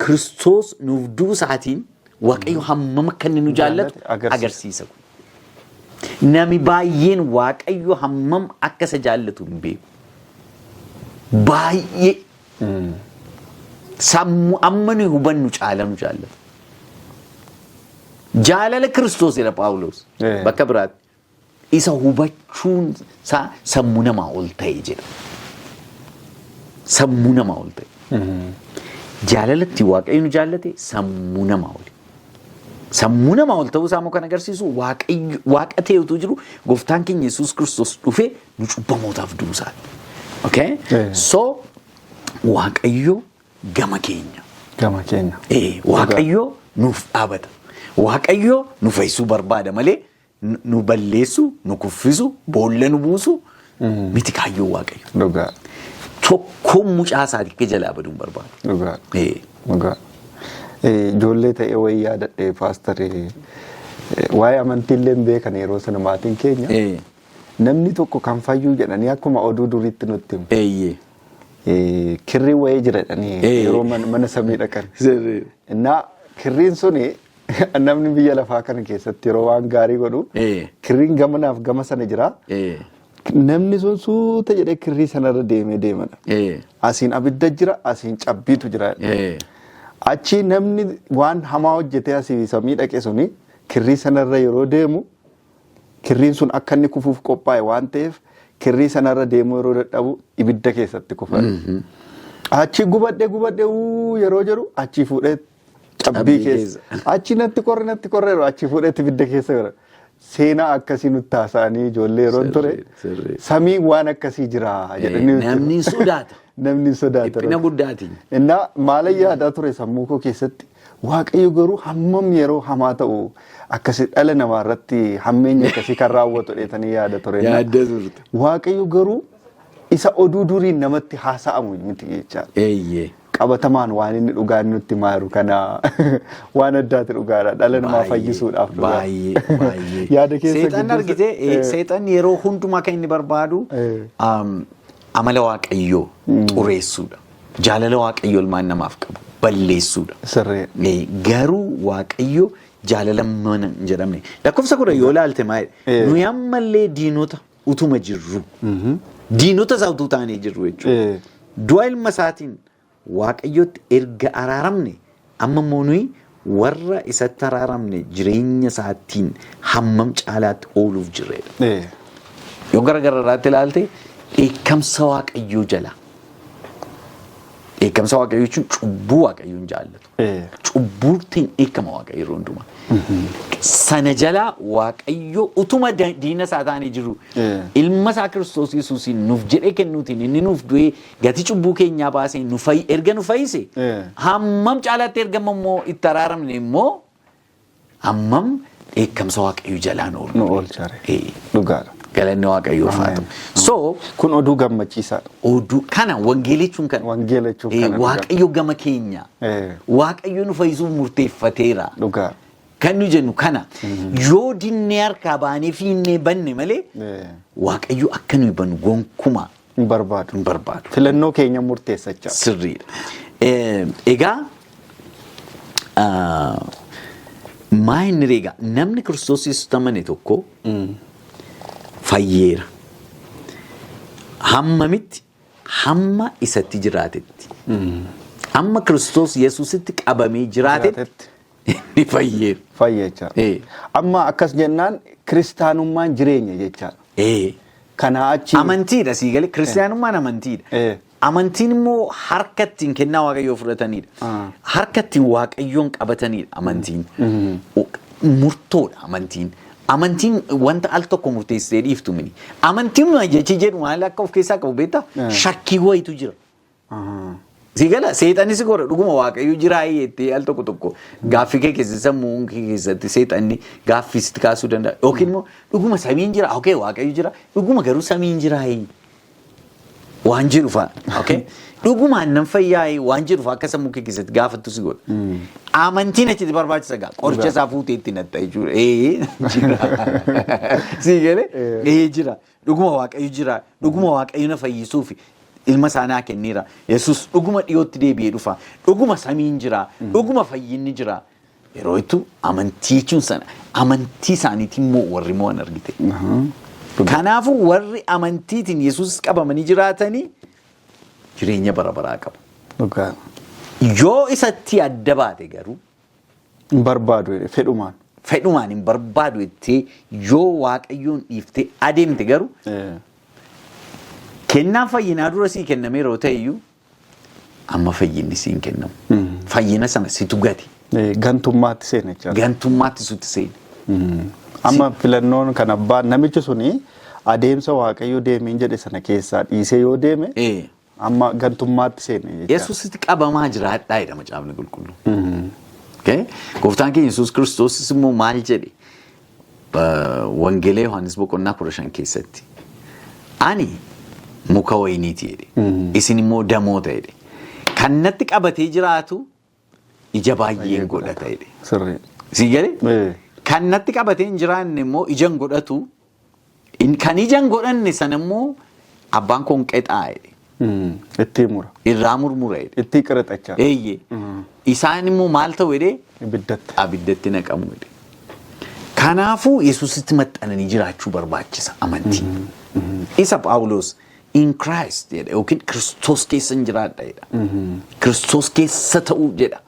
Kiristoos nuuf du'uu isaatiin Waaqayyo hammam akka inni nu jaallatu agarsiisa. Agarsiisa kun. Nami baay'een Waaqayyo hammam akka isa jaallatu hin beeku. Baay'ee sammuu amma nuyi hubannu caala nu jaallata. Jaalala Kiristoos jedha Phaawulos bakka biraatti. Isa hubachuun isaa sammuu namaa ol ta'e jedha. Sammuu namaa ol ta'e. Jaalalatti Waaqayyo nu jaallate sammuu namaa oli. Sammuu namaa ol ta'uu isaa immoo kan agarsiisu Waaqayyo Waaqa ta'e utuu jiru gooftaan keenya Yesuus Kiristoos dhufee nu cubbamootaaf du'uu isaati. Okay? So Waaqayyo gama keenya. Gama keenya. Waaqayyo nuuf dhaabata. Waaqayyo nu fayyisuu barbaada malee nu balleessu, nu kuffisu, boolla nu buusu miti kaayyoon Waaqayyo. Tokkoon mucaa isaatii akka jalaa baduu hin barbaadu. Dhugaa. Ijoollee ta'ee wayii yaadadhe paastarii, waa'ee amantiillee hin beekan yeroo sana maatiin keenya. Namni tokko kan fayyuu jedhanii akkuma oduu duriitti nutti himu. Kirriin wayii jira jedhanii yeroo mana samii dhaqan. Innaa kirriin suni namni biyya lafaa kana keessatti yeroo waan gaarii godhu kirriin gamanaaf gama sana jira. Namni sun suuta jedhee kirrii sanarra deemee deemadha. Asiin abidda jira, asiin cabbiitu jira. Achi namni waan hamaa hojjetee asii samii dhaqe suni kirrii sanarra yeroo deemu kirriin sun akka inni kufuuf qophaa'e waan ta'eef kirrii sanarra deemuu yeroo dadhabu ibidda keessatti kufa. Achi gubadhe gubadhe uu yeroo jedhu achi fuudhee cabbii Cabbii keessa. Achi natti qorre natti qorre yeroo achi fuudhee ibidda keessa jira. Seenaa akkasii nutti haasa'anii ijoollee yeroo ture. Samii waan akkasii jira jedhanii nutti Namni hin sodaata. Namni hin sodaata. Dhiphina guddaatiin. Innaa maalan yaadaa ture sammuu koo keessatti, Waaqayyo garuu hammam yeroo hamaa ta'u akkasi dhala namaa irratti hammeenya akkasii kan raawwatu dheetanii yaada ture. Yaadda turte. Waaqayyo garuu isa oduu duriin namatti haasa'amu miti jechaadha. Qabatamaan waan inni dhugaa inni nutti maaru kana waan addaati dhugaadha. Dhala namaa fayyisuudhaaf dhugaa. Baay'ee baay'ee. Yaada keessa Seexanni gidduu argite seexanni yeroo hundumaa kan inni barbaadu amala Waaqayyoo xureessuudha. Jaalala Waaqayyoo ilmaan namaaf qabu balleessuudha. Garuu Waaqayyo jaalala mana hin jedhamne. Lakkoofsa 10 yoo ilaalte maal? Nuyi ammallee diinota utuma jirru. Diinota isaa utuu taanee jirru jechuudha. Du'a ilma isaatiin Waaqayyotti erga araaramne amma immoo nuyi warra isatti araaramne jireenya isaatiin hammam caalaatti ooluuf jirreedha. Yoo gara gararraatti ilaalte dheekkamsa Waaqayyoo jala. Dheekkamsa Waaqayyoo jechuun cubbuu Waaqayyoon jaallatu. Cubbuutiin dheekkama Waaqayyo yeroo hundumaa. Sana jalaa Waaqayyo utuma diina isaa taanee jiru ilma isaa Kiristoos Yesuusiin nuuf jedhee kennuutiin inni nuuf du'ee gatii cubbuu keenyaa baasee nu erga nu fayyise hammam caalaatti erga immoo itti araaramne immoo hammam dheekkamsa Waaqayyo jalaa nu oolu. Nu oolchare. Dhugaadha. Galanni Waaqayyoof haa ta'u. So Kun oduu gammachiisaadha. Oduu kana wangeela jechuun kana. Wangeela jechuun kana dhugaa. Waaqayyo gama keenya. Waaqayyo nu fayyisuuf murteeffateera. Kan nu jennu kana yoo dinnee harkaa baanee fiinnee banne malee Waaqayyo akka nuyi bannu gonkumaa hin barbaadu. Hin barbaadu. Filannoo keenya murteessachaa. Sirriidha. Egaa maa inni egaa namni Kiristoos Yesuus amane tokko fayyeera. Hammamitti? Hamma isatti jiraatetti. Hamma Kiristoos Yesuusitti qabamee jiraatetti inni fayyeera. Fayye jechaadha. Amma akkas jennaan kiristaanummaan jireenya jechaadha. Kanaa achi. Amantiidha sii galee kiristaanummaan amantiidha. Amantiin immoo harka ittiin kennaa Waaqayyoo fudhatanidha. Harka ittiin Waaqayyoon qabatanidha amantiin. Murtoodha amantiin. Amantiin wanta al tokko murteessitee dhiiftu mini. Amantiin jechi jedhu maal akka of keessaa qabu beektaa? Shakkii wayitu jira. Si gala seexanni si godha dhuguma Waaqayyo jiraa jettee al tokko tokko gaaffii kee keessatti sammuu kee keessatti seexanni gaaffii sitti kaasuu danda'a. Yookiin immoo dhuguma samiin jira, okay, Waaqayyo jira, dhuguma garuu samiin jiraa waan jedhu fa'a. Okay? Dhugumaan nan fayyaa'ee waan jedhu fa'a akka sammuu kee keessatti gaafattu si godha. Amantiin achitti barbaachisa gaa. Qoricha isaa fuutee itti natta jechuudha. Ee jira. Si galee? Ee jira. Dhuguma Waaqayyo jira. Dhuguma Waaqayyo na fayyisuuf ilma isaa naa kenneera. Yesuus dhuguma dhiyootti deebi'ee dhufa. Dhuguma samiin jira. Dhuguma fayyinni jira. Yeroo ittu amantii jechuun sana amantii isaaniitiin moo warri mo'an argite. Kanaafuu warri amantiitiin Yesuus qabamanii jiraatanii jireenya bara baraa qabu. Dhugaa. Yoo isatti adda baate garuu Hin barbaadu jedhe fedhumaan. Fedhumaan hin barbaadu jettee yoo Waaqayyoon dhiiftee adeemte garuu kennaan fayyinaa dura sii kennameera yoo ta'e iyyuu amma fayyinni siin kennamu. Fayyina sana situ gate. Gantummaatti seene jechaadha. Gantummaatti situ seene. Amma filannoon kan abbaa namichi suni adeemsa Waaqayyo deemiin jedhe sana keessaa dhiisee yoo deeme amma gantummaatti seene jechaadha. Yesuusitti qabamaa jiraadhaa jedha Macaafni Qulqulluun. Okay? Gooftaan keenya Yesuus Kiristoosis immoo maal jedhe? Wangeela Yohaannis boqonnaa 15 keessatti. Ani muka wayiniiti jedhe. Isin immoo damoota jedhe. Kan natti qabatee jiraatu ija baay'een godhata jedhe. Sirrii. Sii galee? Kan natti qabatee hin jiraanne immoo ija hin godhatu. Kan ija hin godhanne sana immoo abbaan koo hin qexaa jedhe. Ittii mura. Irraa murmura jedhe. Ittii qirixachaa. Eeyyee. Isaan immoo maal ta'u jedhee? Ibiddatti. Abiddatti naqamu jedhe. Kanaafuu Yesuusitti maxxananii jiraachuu barbaachisa amantiin. Isa Phaawulos in Christ jedha yookiin Kiristoos keessa hin jiraadha jedha. Kiristoos keessa ta'uu jedha.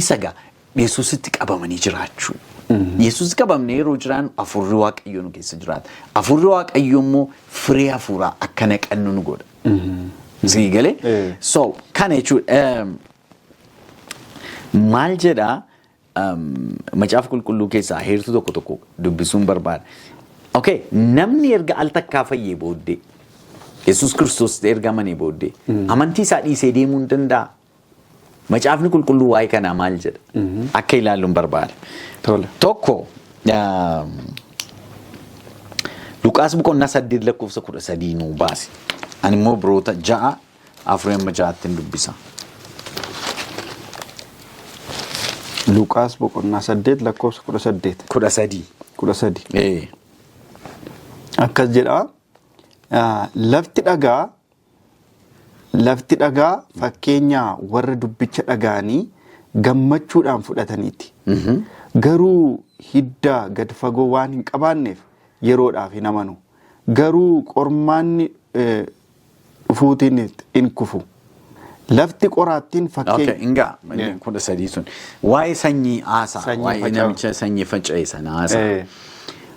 Isa gaa Yesuusitti qabamanii jiraachuu. Yesuusitti qabamnee yeroo jiraannu hafuurri Waaqayyoo nu keessa jiraata. Hafuurri Waaqayyoo immoo firee hafuuraa akka naqannu nu godha. Sii galee? So kana jechuudha. Maal jedhaa Macaafa Qulqulluu keessaa heertuu tokko tokko dubbisuun barbaada. Okay, namni erga al takkaa fayyee booddee Yesuus Kiristoos erga amanee booddee amantii isaa dhiisee deemuu hin danda'a. Macaafni Qulqulluu waa'ee kanaa maal jedha? Akka ilaalluun barbaada. Tole. Tokko Luqaas boqonnaa 8 lakkoofsa 13 nuu baasi. Ani immoo Ibroota 6 4 amma 6tti hin dubbisa. Luqaas boqonnaa 8 lakkoofsa 18. 13. 13. Ee. Akkas jedha. Lafti dhagaa Lafti dhagaa fakkeenya warra dubbicha dhaga'anii gammachuudhaan fudhataniiti. Garuu hidda gad fagoo waan hin qabaanneef yeroodhaaf hin amanu. Garuu qormaanni dhufuutiin in kufu. Lafti qoraattiin fakkeenya. Okay, ingaa 13 sun. Waa'ee sanyii haasaa, Sanyii waa'ee faca'u. namicha sanyii faca'e sana haasaa.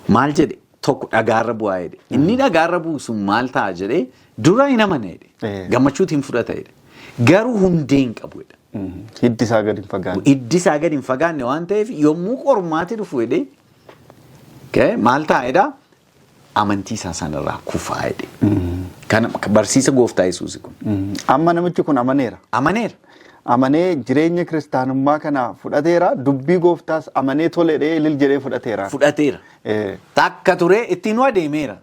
Maal jedhe? Tokko dhagaarra bu'aa jedhe. Inni dhagaarra bu'u sun maal ta'a jedhee dura hin amana jedhe. Gammachuutiin fudhata jedhe. Garuu hundee hin qabu jedhe. Hiddi isaa gadi hin fagaanne. Hiddi isaa gadi hin fagaanne waan ta'eef yommuu qormaati dhufu jedhee okay, maal ta'a jedhaa amantii isaa sanarraa kufaa jedhe. Kana barsiisa gooftaa Yesuusi kun. Amma namichi kun amaneera. Amaneera. Amanee jireenya kiristaanummaa kana fudhateera. Dubbii gooftaas amanee tole jedhee ilil jedhee fudhateera. Fudhateera. Takka turee ittiin adeemeera.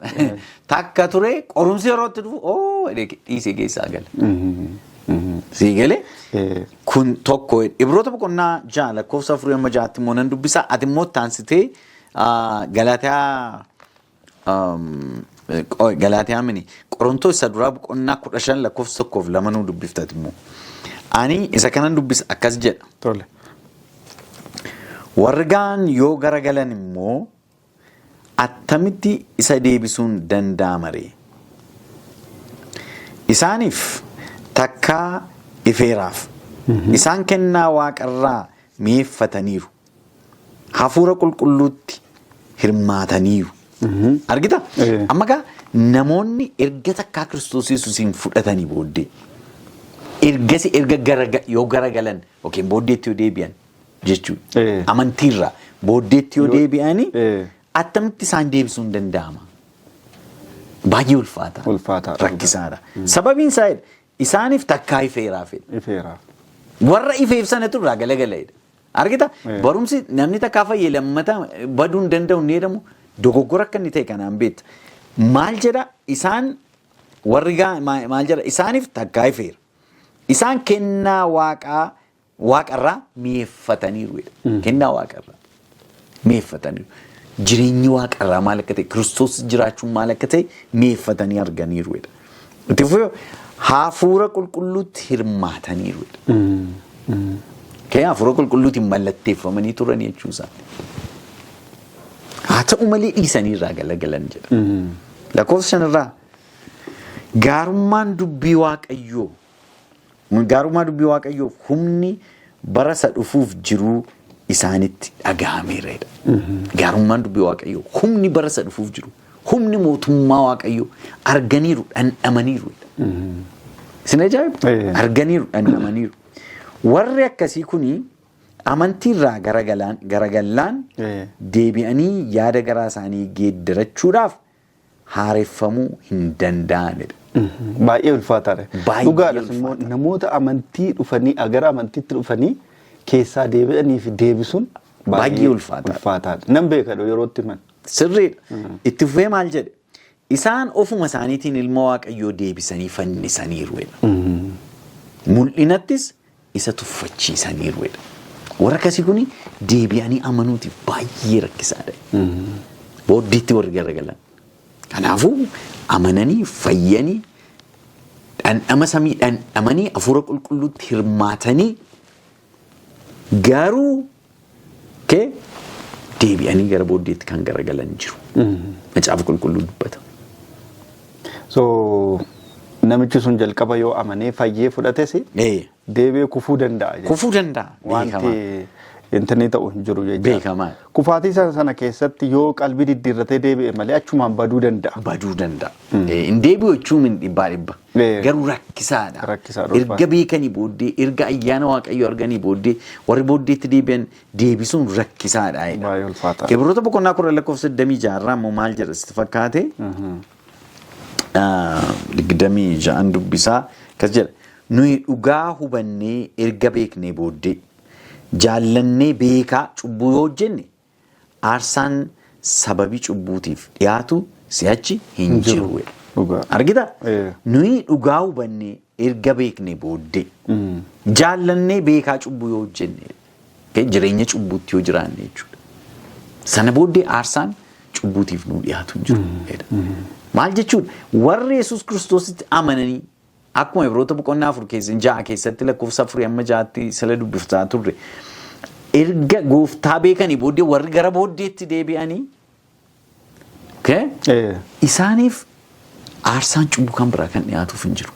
Takka turee qorumsi yeroo itti dhufu oo jedhee dhiisee keessaa gala. Sii galee? Kun tokko Ibroota boqonnaa 6 lakkoofsa 4 amma 6tti immoo nan dubbisa. Ati immoo itti aansitee Galaatiyaa Galaatiyaa mini Qorontoos isa duraa boqonnaa 15 lakkoofsa 1 fi 2 nuu dubbiftati immoo. Ani isa kanan dubbisa akkas jedha. Tole. Warri ga'an yoo garagalan immoo attamitti isa deebisuun danda'ama ree? Isaaniif takkaa ifeeraaf. Isaan kennaa waaqarraa mi'eeffataniiru. Hafuura qulqulluutti hirmaataniiru. Argita? Amma gaa namoonni erga takkaa Kiristoos Yesuusiin fudhatanii booddee ergasi erga gara yoo garagalan yookiin booddeetti yoo deebi'an jechuudha. Amantiirraa booddeetti yoo deebi'anii attamitti isaan deebisuun danda'ama? Baay'ee ulfaata. Ulfaataadha. Rakkisaadha. Sababiin isaa Isaaniif takkaa ifeeraaf jedha. Ifeeraaf. Warra ifeef sanatu irraa galagaleedha. Argita? Barumsi namni takkaa fayyee lammata baduu hin danda'u inni jedhamu dogoggora akka inni ta'e kanaan beekta. Maal jedha isaan warri maal jedha? Isaaniif takkaa ifeera. Isaan kennaa waaqaa waaqarraa mi'eeffataniiru jedha. Kennaa waaqarraa mi'eeffataniiru. Jireenyi waaqarraa maal akka ta'e, Kiristoos jiraachuun maal akka ta'e mi'eeffatanii arganiiru jedha. Itti fufee hafuura qulqulluutti hirmaataniiru jedha. Kee hafuura qulqulluutiin mallatteeffamanii turan jechuu isaati. Haa ta'u malee dhiisanii irraa galagalan jedha. Lakkoofsa 5rraa gaarummaa dubbii Waaqayyoof humni bara isa dhufuuf jiruu isaanitti dhaga'ameera jedha. Gaarummaan dubbii Waaqayyoo, humni bara isa dhufuuf jiru, humni mootummaa Waaqayyoo arganiiru, dhandhamaniiru jedha. Isin ajaa'iba? Arganiiru, dhandhamaniiru. Warri akkasii kuni amantiirraa garagallaan deebi'anii yaada garaa isaanii geeddarachuudhaaf haareffamuu hin danda'anidha. Baay'ee ulfaataadha. Baay'ee Dhugaadhas immoo ulfaata. Namoota amantii dhufanii gara amantiitti dhufanii keessaa deebi'anii fi deebisuun Baay'ee ulfaataadha. Ulfaataadha. Nan beeka yeroo itti himan. Sirriidha. Itti fufee maal jedhe? Isaan ofuma isaaniitiin ilma Waaqayyoo deebisanii fannisaniiru jedha. Mul'inattis isa tuffachiisaniiru jedha. Warra akkasii kuni deebi'anii amanuutiif baay'ee rakkisaadha. Booddeetti warri garagalan. Kanaafuu amananii fayyanii, dhandhama samii dhandhamanii, hafuura qulqulluutti hirmaatanii, garuu kee deebi'anii gara booddeetti kan garagalan jiru. Macaafa Qulqulluu dubbata. So namichi sun jalqaba yoo amanee fayyee fudhates deebi'ee kufuu danda'a jechuudha. Kufuu danda'a. Wanti intinni ta'u hin jiru jechuudha. Beekamaa. Kufaatii sana keessatti yoo qalbii diddiirratee deebi'e malee achumaan baduu danda'a. Baduu danda'a. Hin deebi'u jechuun hin dhibbaa dhibba. Garuu rakkisaadha. Rakkisaadha, Erga beekanii booddee, erga ayyaana Waaqayyoo arganii booddee, warri booddeetti deebi'an deebisuun rakkisaadha. Baay'ee ulfaataadha. Ibroota boqonnaa 10 lakkoofsa 26rraa immoo maal jedha sitti fakkaate? 26n dubbisaa, akkas jedha. Nuyi dhugaa hubannee erga beeknee booddee jaallannee beekaa cubbuu yoo hojjenne, aarsaan sababii cubbuutiif dhiyaatu si'achi hin jiru. Dhugaa. Argita? Eh. Nuyi dhugaa hubannee erga beeknee booddee jaallannee beekaa cubbuu yoo hojjenne, jireenya cubbuutti yoo jiraanne jechuudha. Sana booddee aarsaan cubbuutiif nuu dhiyaatu hin jiru jedha. Maal jechuudha? Warri Yesuus Kiristoositti amananii, akkuma Ibroota boqonnaa 4 keessa 6 keessatti lakkoofsa 4 amma 6tti sila dubbiftaa turre, erga gooftaa beekanii booddee warri gara booddeetti deebi'anii, okay? Isaaniif aarsaan cubbuu kan biraa kan dhiyaatuuf hin jiru.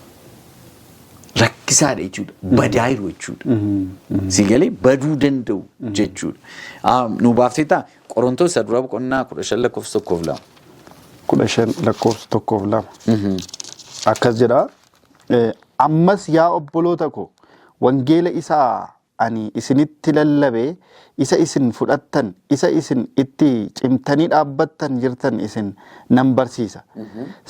Rakkisaadha jechuudha. Badaayiru jechuudha. Si galee baduu danda'u jechuudha. Nu baaftee ta'a Qorontoos isa duraa boqonnaa 15 lakkoofsa 1f 2. 15 lakkoofsa 1f 2. Akkas jedha. Ammas yaa obboloota ko, wangeela isaa ani isinitti lallabe, isa isin fudhattan, isa isin itti cimtanii dhaabbattan jirtan isin nan barsiisa.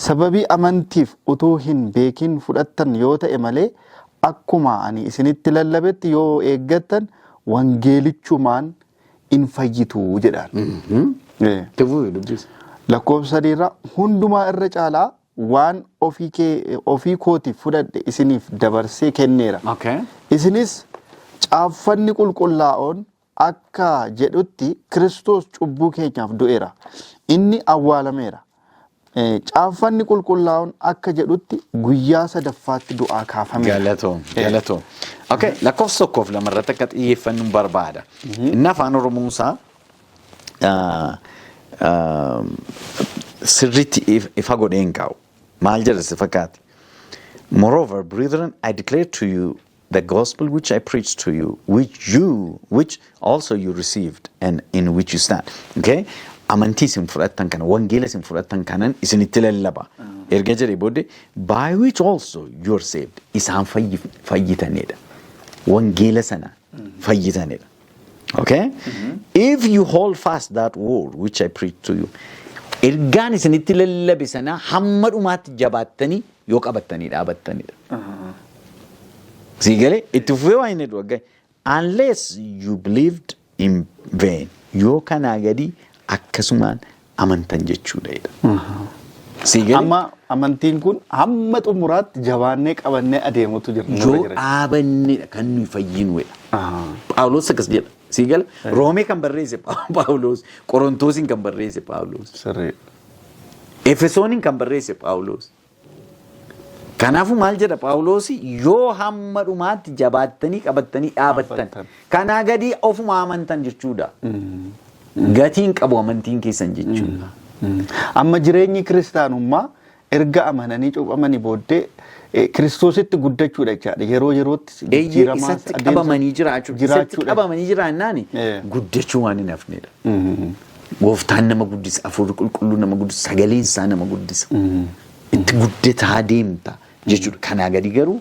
Sababii amantiif utuu hin beekin fudhattan yoo ta'e malee, akkuma ani isinitti lallabetti yoo eeggattan, wangeelichumaan in fayyitu jedhaan. Dubbisa. Lakkoofsa 3rraa hundumaa irra caalaa waan ofii kee ofii kootiif fudhadhe isiniif dabarsee kenneera. Isinis caaffanni qulqullaa'oon akka jedhutti Kiristoos cubbuu keenyaaf du'eera. Inni awwaalameera. Caaffanni qulqullaa'oon akka jedhutti guyyaa sadaffaatti du'aa kaafameera. Galatoom, galatoom. Okay, lakkoofsa 1f 2 irratti akka xiyyeeffannu barbaada. Inni afaan Oromoo isaa sirriitti ifa godhee hin kaa'u. Maal jedha si fakkaate? "Moreover, brethren, I declare to you the gospel which I preached to you, which also you received and in which you stand." Okay? Amantii isin fudhattan kana, wangeela isin fudhattan kanan isinitti lallaba. Erga jedhee booddee, "by which also you are saved." Isaan fayyitanidha. Wangeela sana fayyitanidha. Okay? "If you hold fast that word which I preached to you." Ergaan isinitti lallabe sana hamma dhumaatti jabaattanii yoo qabattanii dhaabattanidha. Sii galee itti fufee waan inni jedhu waggaa, "Unless you believed in vain," yoo kanaa gadi akkasumaan amantan jechuudha jedha. Sii galee. Amma amantiin kun hamma xumuraatti jabaannee qabannee adeemutu jira. Nurra Yoo jira. dhaabannedha kan nuyi fayyinu jedha. Phaawulos akkas jedha. Sii gala, Roomee kan barreesse Phaawulos, Qorontoosiin kan barreesse Phaawulos, Efesooniin kan barreesse Phaawulos. Kanaafuu maal jedha Phaawulos? Yoo hamma dhumaatti jabaattanii qabattanii dhaabattan, Dhaabattan. kanaa gadi ofuma amantan jechuudha. Gatiin qabu amantiin keessan jechuudha. Amma jireenyi kiristaanummaa erga amananii cuuphamanii booddee Kiristoositti guddachuudha jechaadha. Yeroo yerootti jijjiiramaa Isatti adeemsa- qabamanii jiraachuu. Isatti jiraachuudha. qabamanii jiraannaan guddachuu waan hin hafnedha. Gooftaan nama guddisa, Hafuurri Qulqulluu nama guddisa, sagaleen isaa nama guddisa. Itti guddataa deemta jechuudha. Kanaa gadi garuu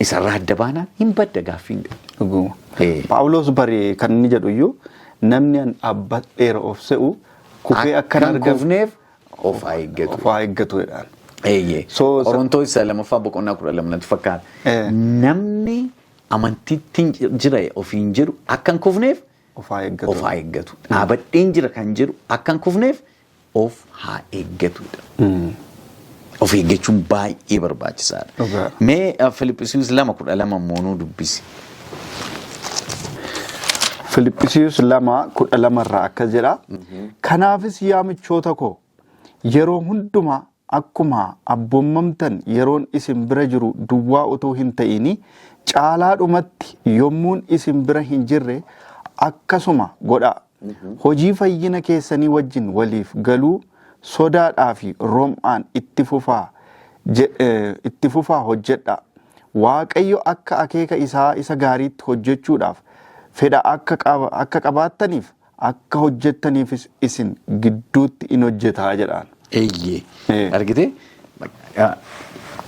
isarraa adda baanaan hin badda, gaaffii hin qabu. Dhuguma. Phaawulos bari kan inni jedhu iyyuu, namni an dhaabbadheera of se'u kufee akka hin hin argamne kufneef of haa eeggatu. Of haa eeggatu jedhaan. Qorontoos isa lamaffaa boqonnaa 12 natti fakkaata. Namni amantiitti jira ofiin jedhu akka hin kufneef of haa eeggatu. Of haa eeggatu. Dhaabadheen jira kan jedhu akka hin kufneef of haa eeggatudha. Of eeggachuun baay'ee barbaachisaadha. Mee Filiphisiiyus 2:12 immoo nuu dubbisi. Filiphisiiyus 2:12 irraa akkas jedha. "Kanaafis yaa michoota koo, yeroo hundumaa akkuma abboommamtan, yeroon isin bira jiru duwwaa utuu hin ta'ini, caalaadhumatti yommuun isin bira hin jirre akkasuma godhaa. Hojii fayyina keessanii wajjin waliif galuu sodaadhaa fi rom'aan itti fufaa hojjedhaa. Waaqayyo akka akeeka isaa isa gaariitti hojjechuudhaaf fedha akka qabaattaniif, akka hojjettaniifis isin gidduutti in hojjetaa" jedhaan. Argitee?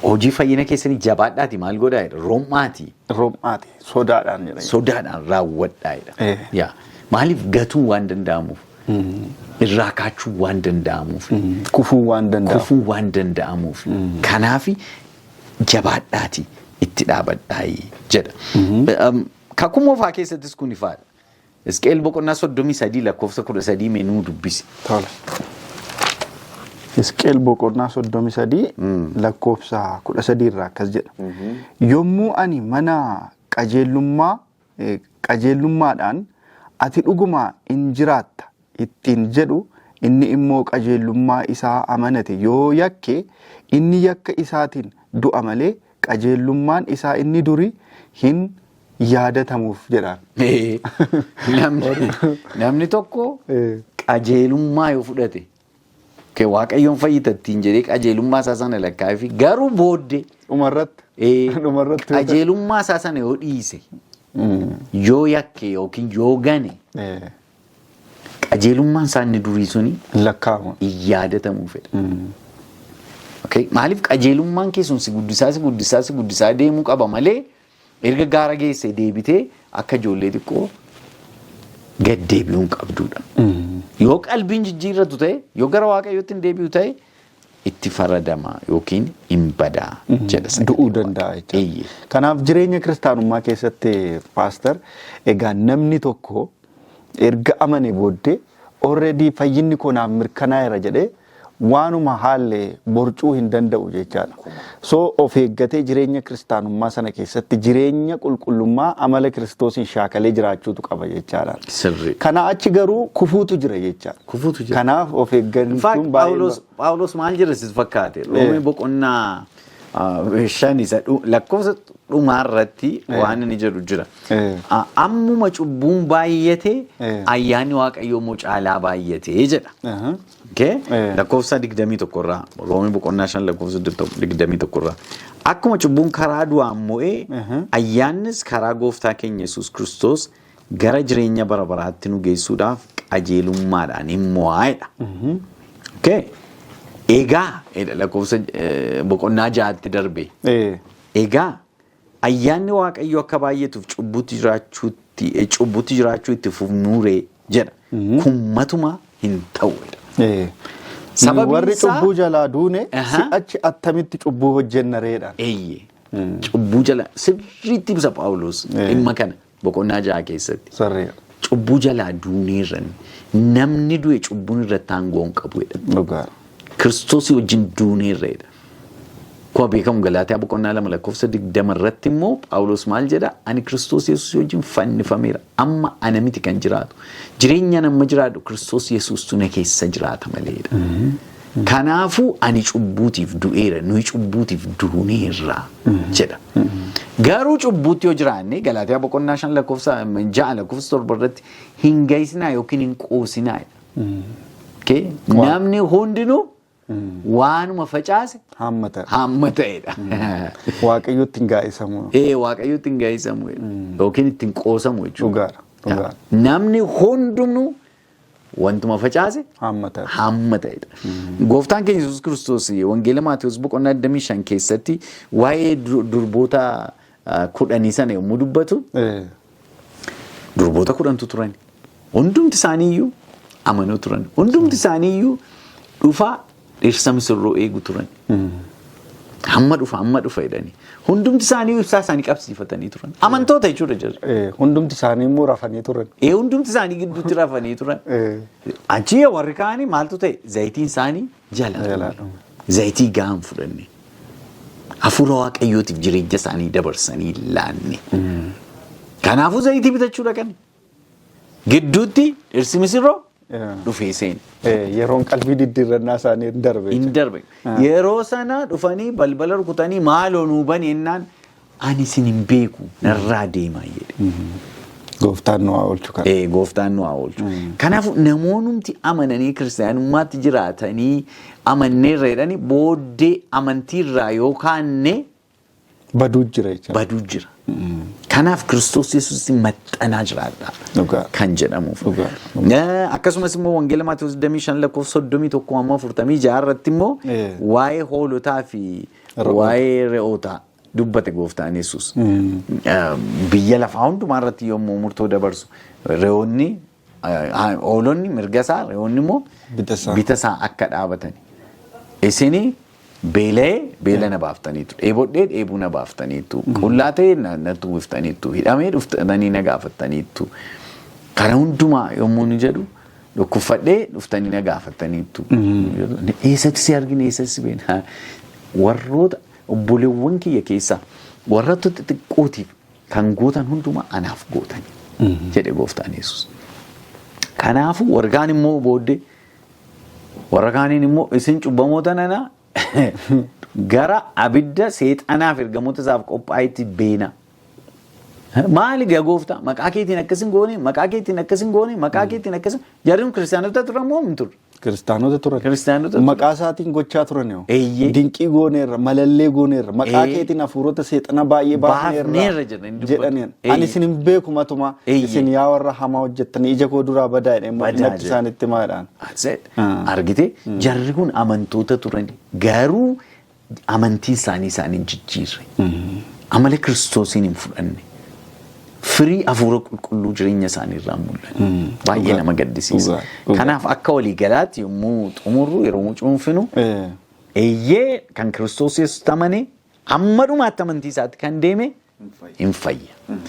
Hojii fayyina keessanii jabaadhaati maal godhaa jedha? Rom'aati. Rom'aati sodaadhaan jedha. Sodaadhaan raawwadhaa jedha. Yaa. Maaliif? Gatuu waan danda'amuuf. Irraa kaachuu waan danda'amuuf. Kufuu waan danda'amuuf. Kufuu waan danda'amuuf. Kanaaf jabaadhaati itti dhaabadhaayi jedha. Kakuu Moofaa keessattis kun ifaadha. Hisqeel boqonnaa 33 lakkoofsa 13 mee nuu dubbisi. Tola. Hisqeel boqonnaa 33 lakkoofsa 13 irraa akkas jedha. "Yommuu ani mana qajeelummaa qajeelummaadhaan, 'Ati dhuguma in jiraatta' ittiin jedhu, inni immoo qajeelummaa isaa amanate yoo yakke, inni yakka isaatiin du'a malee qajeelummaan isaa inni duri hin yaadatamuuf" jedhaan. Namni tokko qajeelummaa yoo fudhate, Waaqayyoon fayyita ittiin jedhee qajeelummaa isaa sana lakkaa'ee fi garuu booddee Dhumarratti. Dhumarratti. Qajeelummaa isaa sana yoo dhiise, yoo yakke yookiin yoo gane, qajeelummaan isaa inni durii suni Lakkaa'amu. hin yaadatamuu fedha. Okay? Maaliif? Qajeelummaan kee sun si guddisaa, si guddisaa, si guddisaa deemuu qaba malee erga gaara geesse deebitee akka ijoollee xiqqoo gad deebi'uu hin qabdudha. Yoo qalbiin jijjiirratu ta'e, yoo gara Waaqayyootti hin deebi'u ta'e, itti faradama yookiin hin badaa jedha sagaleen Du'uu Waaqaa. Danda'a jechuudha. Eeyyee. Kanaaf jireenya kiristaanummaa keessatti, pastor, egaa namni tokko erga amane booddee already fayyinni koo naaf mirkanaa'eera jedhee waanuma haallee borcuu hin danda'u jechaadha. So of eeggatee jireenya kiristaanummaa sana keessatti jireenya qulqullummaa amala Kiristoosiin shaakalee jiraachuutu qaba jechaadha. Kana achi garuu kufuutu jira jechaadha. Kufuutu jira. Kanaaf of In fact, eeggachuun baay'ee Phaawulos maal jedha sitti fakkaate? Roomee boqonnaa 5 isa lakkoofsa dhumaa irratti waan inni jedhu jira. Ammuma cubbuun baay'ate, ayyaanni Waaqayyoo immoo caalaa baay'ate jedha. Okay? Lakkoofsa 21 irraa, Roomee boqonnaa 5 lakkoofsa 21 irraa. Akkuma cubbuun karaa du'aan mo'ee, ayyaannis karaa gooftaa keenya Yesuus Kiristoos gara jireenya bara baraatti nu geessuudhaaf qajeelummaadhaan hin mo'aa jedha. Okay? Egaa jedha lakkoofsa boqonnaa 6tti darbe. Egaa ayyaanni Waaqayyoo akka baay'atuuf cubbutti jiraachuu itti fufnuuree jedha. Kun matuma hin ta'u jedha. Sababiin Warri isaa cubbuu jalaa duune si'achi attamitti cubbuu hojjenna reedhaan? Eeyyee. Cubbuu jala sirriitti ibsa Phaawulos dhimma kana boqonnaa 6 keessatti. Cubbuu jalaa duuneerra, namni du'e cubbuun irratti aangoo hin qabu jedha. Kiristoosii wajjin duuneerra jedha. Akkuma beekamu Galaatiyaa boqonnaa 2 lakkoofsa 20 irratti immoo Phaawulos maal jedha? Ani Kiristoos Yesuus wajjin fannifameera. Amma ana miti kan jiraatu. Jireenyaan amma jiraadhu Kiristoos Yesuustu na keessa jiraata maleedha. Kanaafuu ani cubbuutiif du'eera, nuyi cubbuutiif duuneerra jedha. Garuu cubbuutti yoo jiraanne Galaatiyaa boqonnaa 5 lakkoofsa 6 lakkoofsa 7 irratti hin ga'isinaa yookiin hin qoosinaa jedha. Okay? Namni hundinuu waanuma facaase Haammata. Haammata jedha. Waaqayyotti hin gaa'isamu. Ee, Waaqayyotti hin gaa'isamu yookiin ittiin qoosamu jechuudha. Dhugaadha. Dhugaadha. Namni hundumtuu wantuma facaase Haammata. haammata jedha. Gooftaan keenya Yesuus Kiristoos Wangeela Maatewos boqonnaa 25 keessatti waa'ee durboota 10 sana yommuu dubbatu, durboota 10tu turan. Hundumti isaanii iyyuu amanuu turan. Hundumti isaanii iyyuu dhufaa dhirsa misirroo eegu turan. Hamma dhufa, hamma dhufa jedhanii. Hundumti isaanii ibsaa isaanii qabsiifatanii turan. Amantoota jechuudha jirra. Hundumti isaanii immoo rafanii turan. Hundumti isaanii gidduutti rafanii turan. Achi warri kaanii maaltu ta'e? Zayitiin isaanii jala. Jalaa dhume. Zayitii gahaan fudhanne. Hafuura Waaqayyootiif jireenya isaanii dabarsanii laanne. Kanaafuu zayitii bitachuu dhaqan. Gidduutti dhirsi misirroo dhufee seene. Yeroon qalbii diddiirrannaa isaanii hin darbe. Hin darbe. Yeroo sana dhufanii balbala rukutanii, "Maaloo nuu bani" jennaan, "Ani isin hin beeku, narraa deemaa" jedhe. Gooftaan nu haa oolchu kana. Gooftaan nu haa oolchu. Kanaafuu namoonnumti amananii kiristaanummaatti jiraatanii amanneerra jedhanii booddee amantiirraa yoo kaanne Baduu jira jechuudha. Baduu jira. Kanaaf Kiristoos Yesuus maxxanaa jiraadha kan jedhamuuf. Akkasumas immoo Wangeela Maatewos 25 lakkoofsa 31 amma 46 irratti immoo waa'ee hoolotaa fi Re'oota. waa'ee re'ootaa dubbate gooftaan Yesuus. Biyya lafaa hundumaa irratti yommuu murtoo dabarsu re'oonni, hoolonni mirga isaa, re'oonni immoo Bita isaa. bita isaa akka dhaabatani. Isini beela'ee beela na baaftaniitu, dheebodhee dheebuu na baaftaniitu, qullaa ta'ee natti uwwiftaniitu, hidhamee dhuftanii na gaafattaniitu. Kana hundumaa yommuu nu jedhu, dhukkubfadhee dhuftanii na gaafattaniitu. Eessatti si argine, eessatti si beekna? Warroota obboleewwan kiyya keessaa warra xixiqqootiif kan gootan hundumaa anaaf gootani jedhe gooftaan Yesuus. Kanaafuu warri kaan immoo booddee warra kaaniin immoo, "Isin cubbamoota nana, gara abidda seexanaaf ergamoota isaaf qophaa'etti beena." "Maali gaa gooftaa, maqaa keetiin akkas hin goone, maqaa keetiin akkas hin goone, maqaa keetiin akkas?" Jarri kun kiristaanota turan moo hin turre? Kiristaanota turan. Kiristaanota turan. Maqaa isaatiin gochaa turan yoo. "Dinqii gooneerra, malallee gooneerra, maqaa keetiin hafuurota seexana baay'ee baafneerra baafneerra" jedhanii dubbatu. jedhaniin. "Ani isin hin beeku matuma, isin yaa warra hamaa hojjettanii, ija koo duraa badaa" jedhee immoo Badaa natti jedhe. isaanitti maadhaan. That's it. Argite, jarri kun amantoota turan, garuu amantiin isaanii isaanii hin jijjiirre. Amala Kiristoosiin hin fudhanne. Firii hafuura qulqulluu jireenya isaanii irraa hin mul'anne. Baay'ee nama gaddisiisa. Dhugaa, dhugaa. Kanaaf akka waliigalaatti yommuu xumurru, yeroo cuunfinu, eeyyee, kan Kiristoos Yesuus amane hamma dhumaatti amantii isaatti kan deeme hin fayya.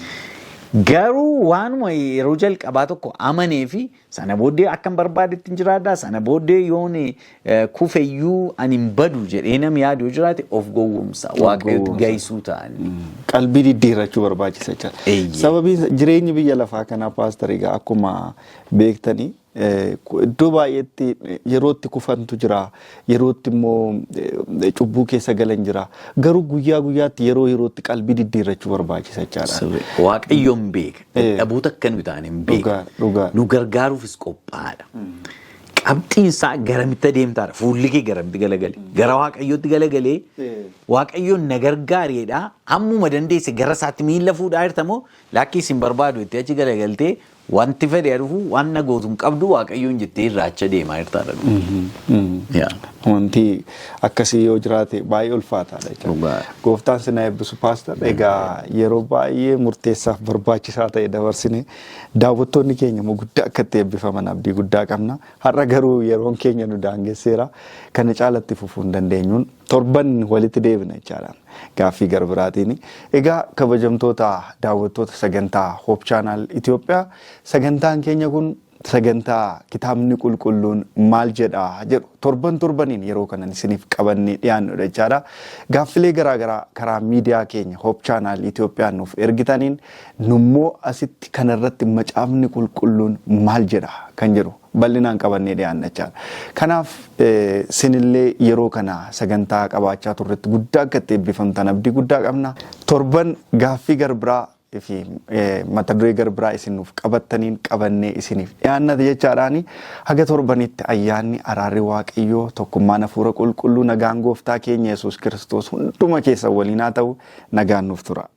Garuu waanuma yeroo jalqabaa tokko amanee fi sana booddee akkan barbaadetti hin jiraadha, sana booddee yoon kufeyyuu ani hin badu jedhee namni yaadu yoo jiraate of gowwoomsa. Waaqayyotti gowwoomsa. gahisuu ta'anii. Qalbii diddiirrachuu barbaachisa jechuudha. Sababiin jireenyi biyya lafaa kanaa, paaster, egaa akkuma beektanii iddoo baay'eetti yerootti kufantu jira, yerootti immoo cubbuu keessa galan jira. Garuu guyyaa guyyaatti, yeroo yerootti qalbii diddiirrachuu barbaachisa jechaadha. Sirrii. Waaqayyoon beeka. Dadhaboota akka nuyi ta'an hin beeka. Dhugaa, dhugaa. Nu gargaaruufis qophaa'aadha. Qabxiin isaa garamitti adeemtaadha. Fuulli kee garamitti galagale? Gara Waaqayyootti galagalee Waaqayyoon na gargaareedha. Ammuma dandeesse gara isaatti miilla fuudhaa jirta moo lakkii isin barbaadu itti achi galagaltee wanti fedhe dhufu, waan na gootu hin qabdu Waaqayyoon jettee irraacha deemaa jirtaadha? Yaa. Amantii akkasii yoo jiraate baay'ee ulfaataadha jechuudha. Gooftaan sin haa eebbisu, paastar. Egaa yeroo baay'ee murteessaaf barbaachisaa ta'e dabarsine, daawwattoonni keenya immoo guddaa akka itti eebbifaman abdii guddaa qabna. Har'a garuu yeroon keenya nu daangesseera. Kana caalatti fufuu hin dandeenyuun. Torban walitti deebina jechaadha. Gaaffii gara biraatiin. Egaa kabajamtoota daawwattoota sagantaa Hope Channel Itoophiyaa, sagantaan keenya kun sagantaa kitaabni qulqulluun maal jedha jedhu torban torbaniin yeroo kanan isiniif qabannee dhiyaannudha jechaadha. Gaaffilee garaagaraa karaa miidiyaa keenya Hope Channel Itoophiyaa nuuf ergitaniin nummoo asitti kanarratti macaafni qulqulluun maal jedha kan jedhu bal'inaan qabannee dhiyaanna jechaadha. Kanaaf sinillee yeroo kana sagantaa qabaachaa turretti guddaa akka itti eebbifamtan abdii guddaa qabna. Torban gaaffii garbiraa fi mata duree garbiraa isin nuuf qabattaniin qabannee isiniif dhiyaannate jechaadhaani. Haga torbanitti ayyaanni, araarri Waaqayyoo, tokkummaan hafuura qulqulluu, nagaan gooftaa keenya Yesuus Kiristoos hunduma keessan waliin haa ta'u. Nagaan nuuf tura.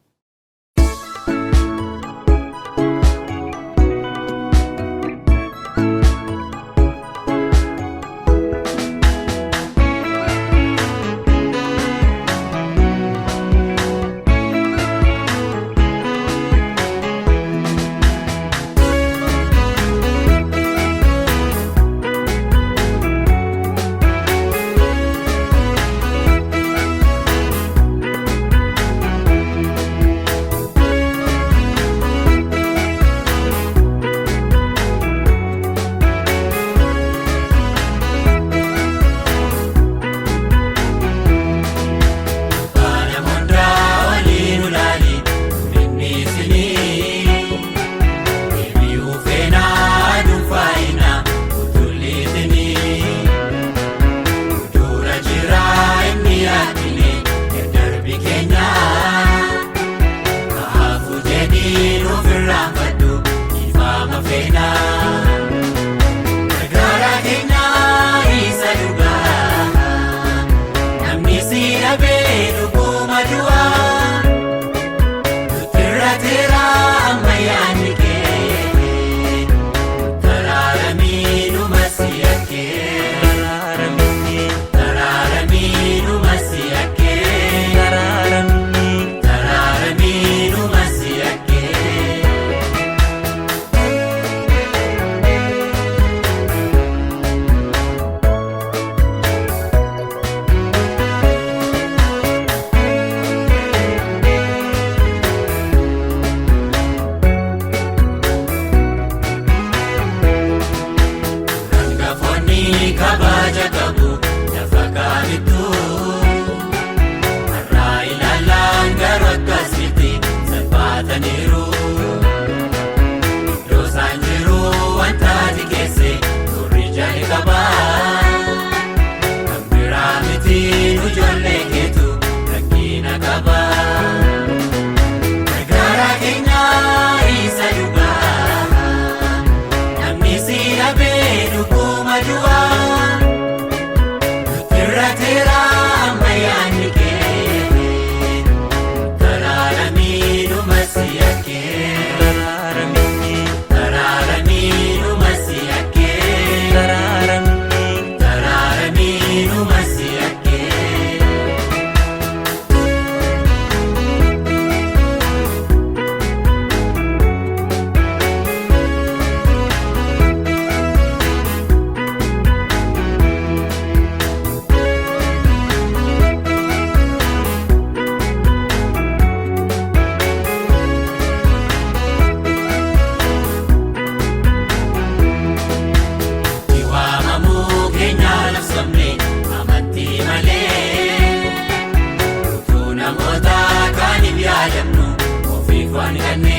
Kabaja qabu lafa kamittu har'aa ilaalaan garuu akkasitti salphataniiru. Iddoo isaan jiru wanta ati keesse turri jalqaba. Kan biraa miti, ijoollee keetu rakkina qaba. Gargaaraa keenya isa dhugaa, namni si dhabee dhuguma du'aa. Nutirra teera amma yaadni kee taraaramii dhuma si yakkee. Taraaramii dhuma si yakkee. Taraaramii dhuma si yakkee. Waamamuu keenya labsamne amantii malee, utuu namoota kaaniif yaadamnu ofiif waan ganne.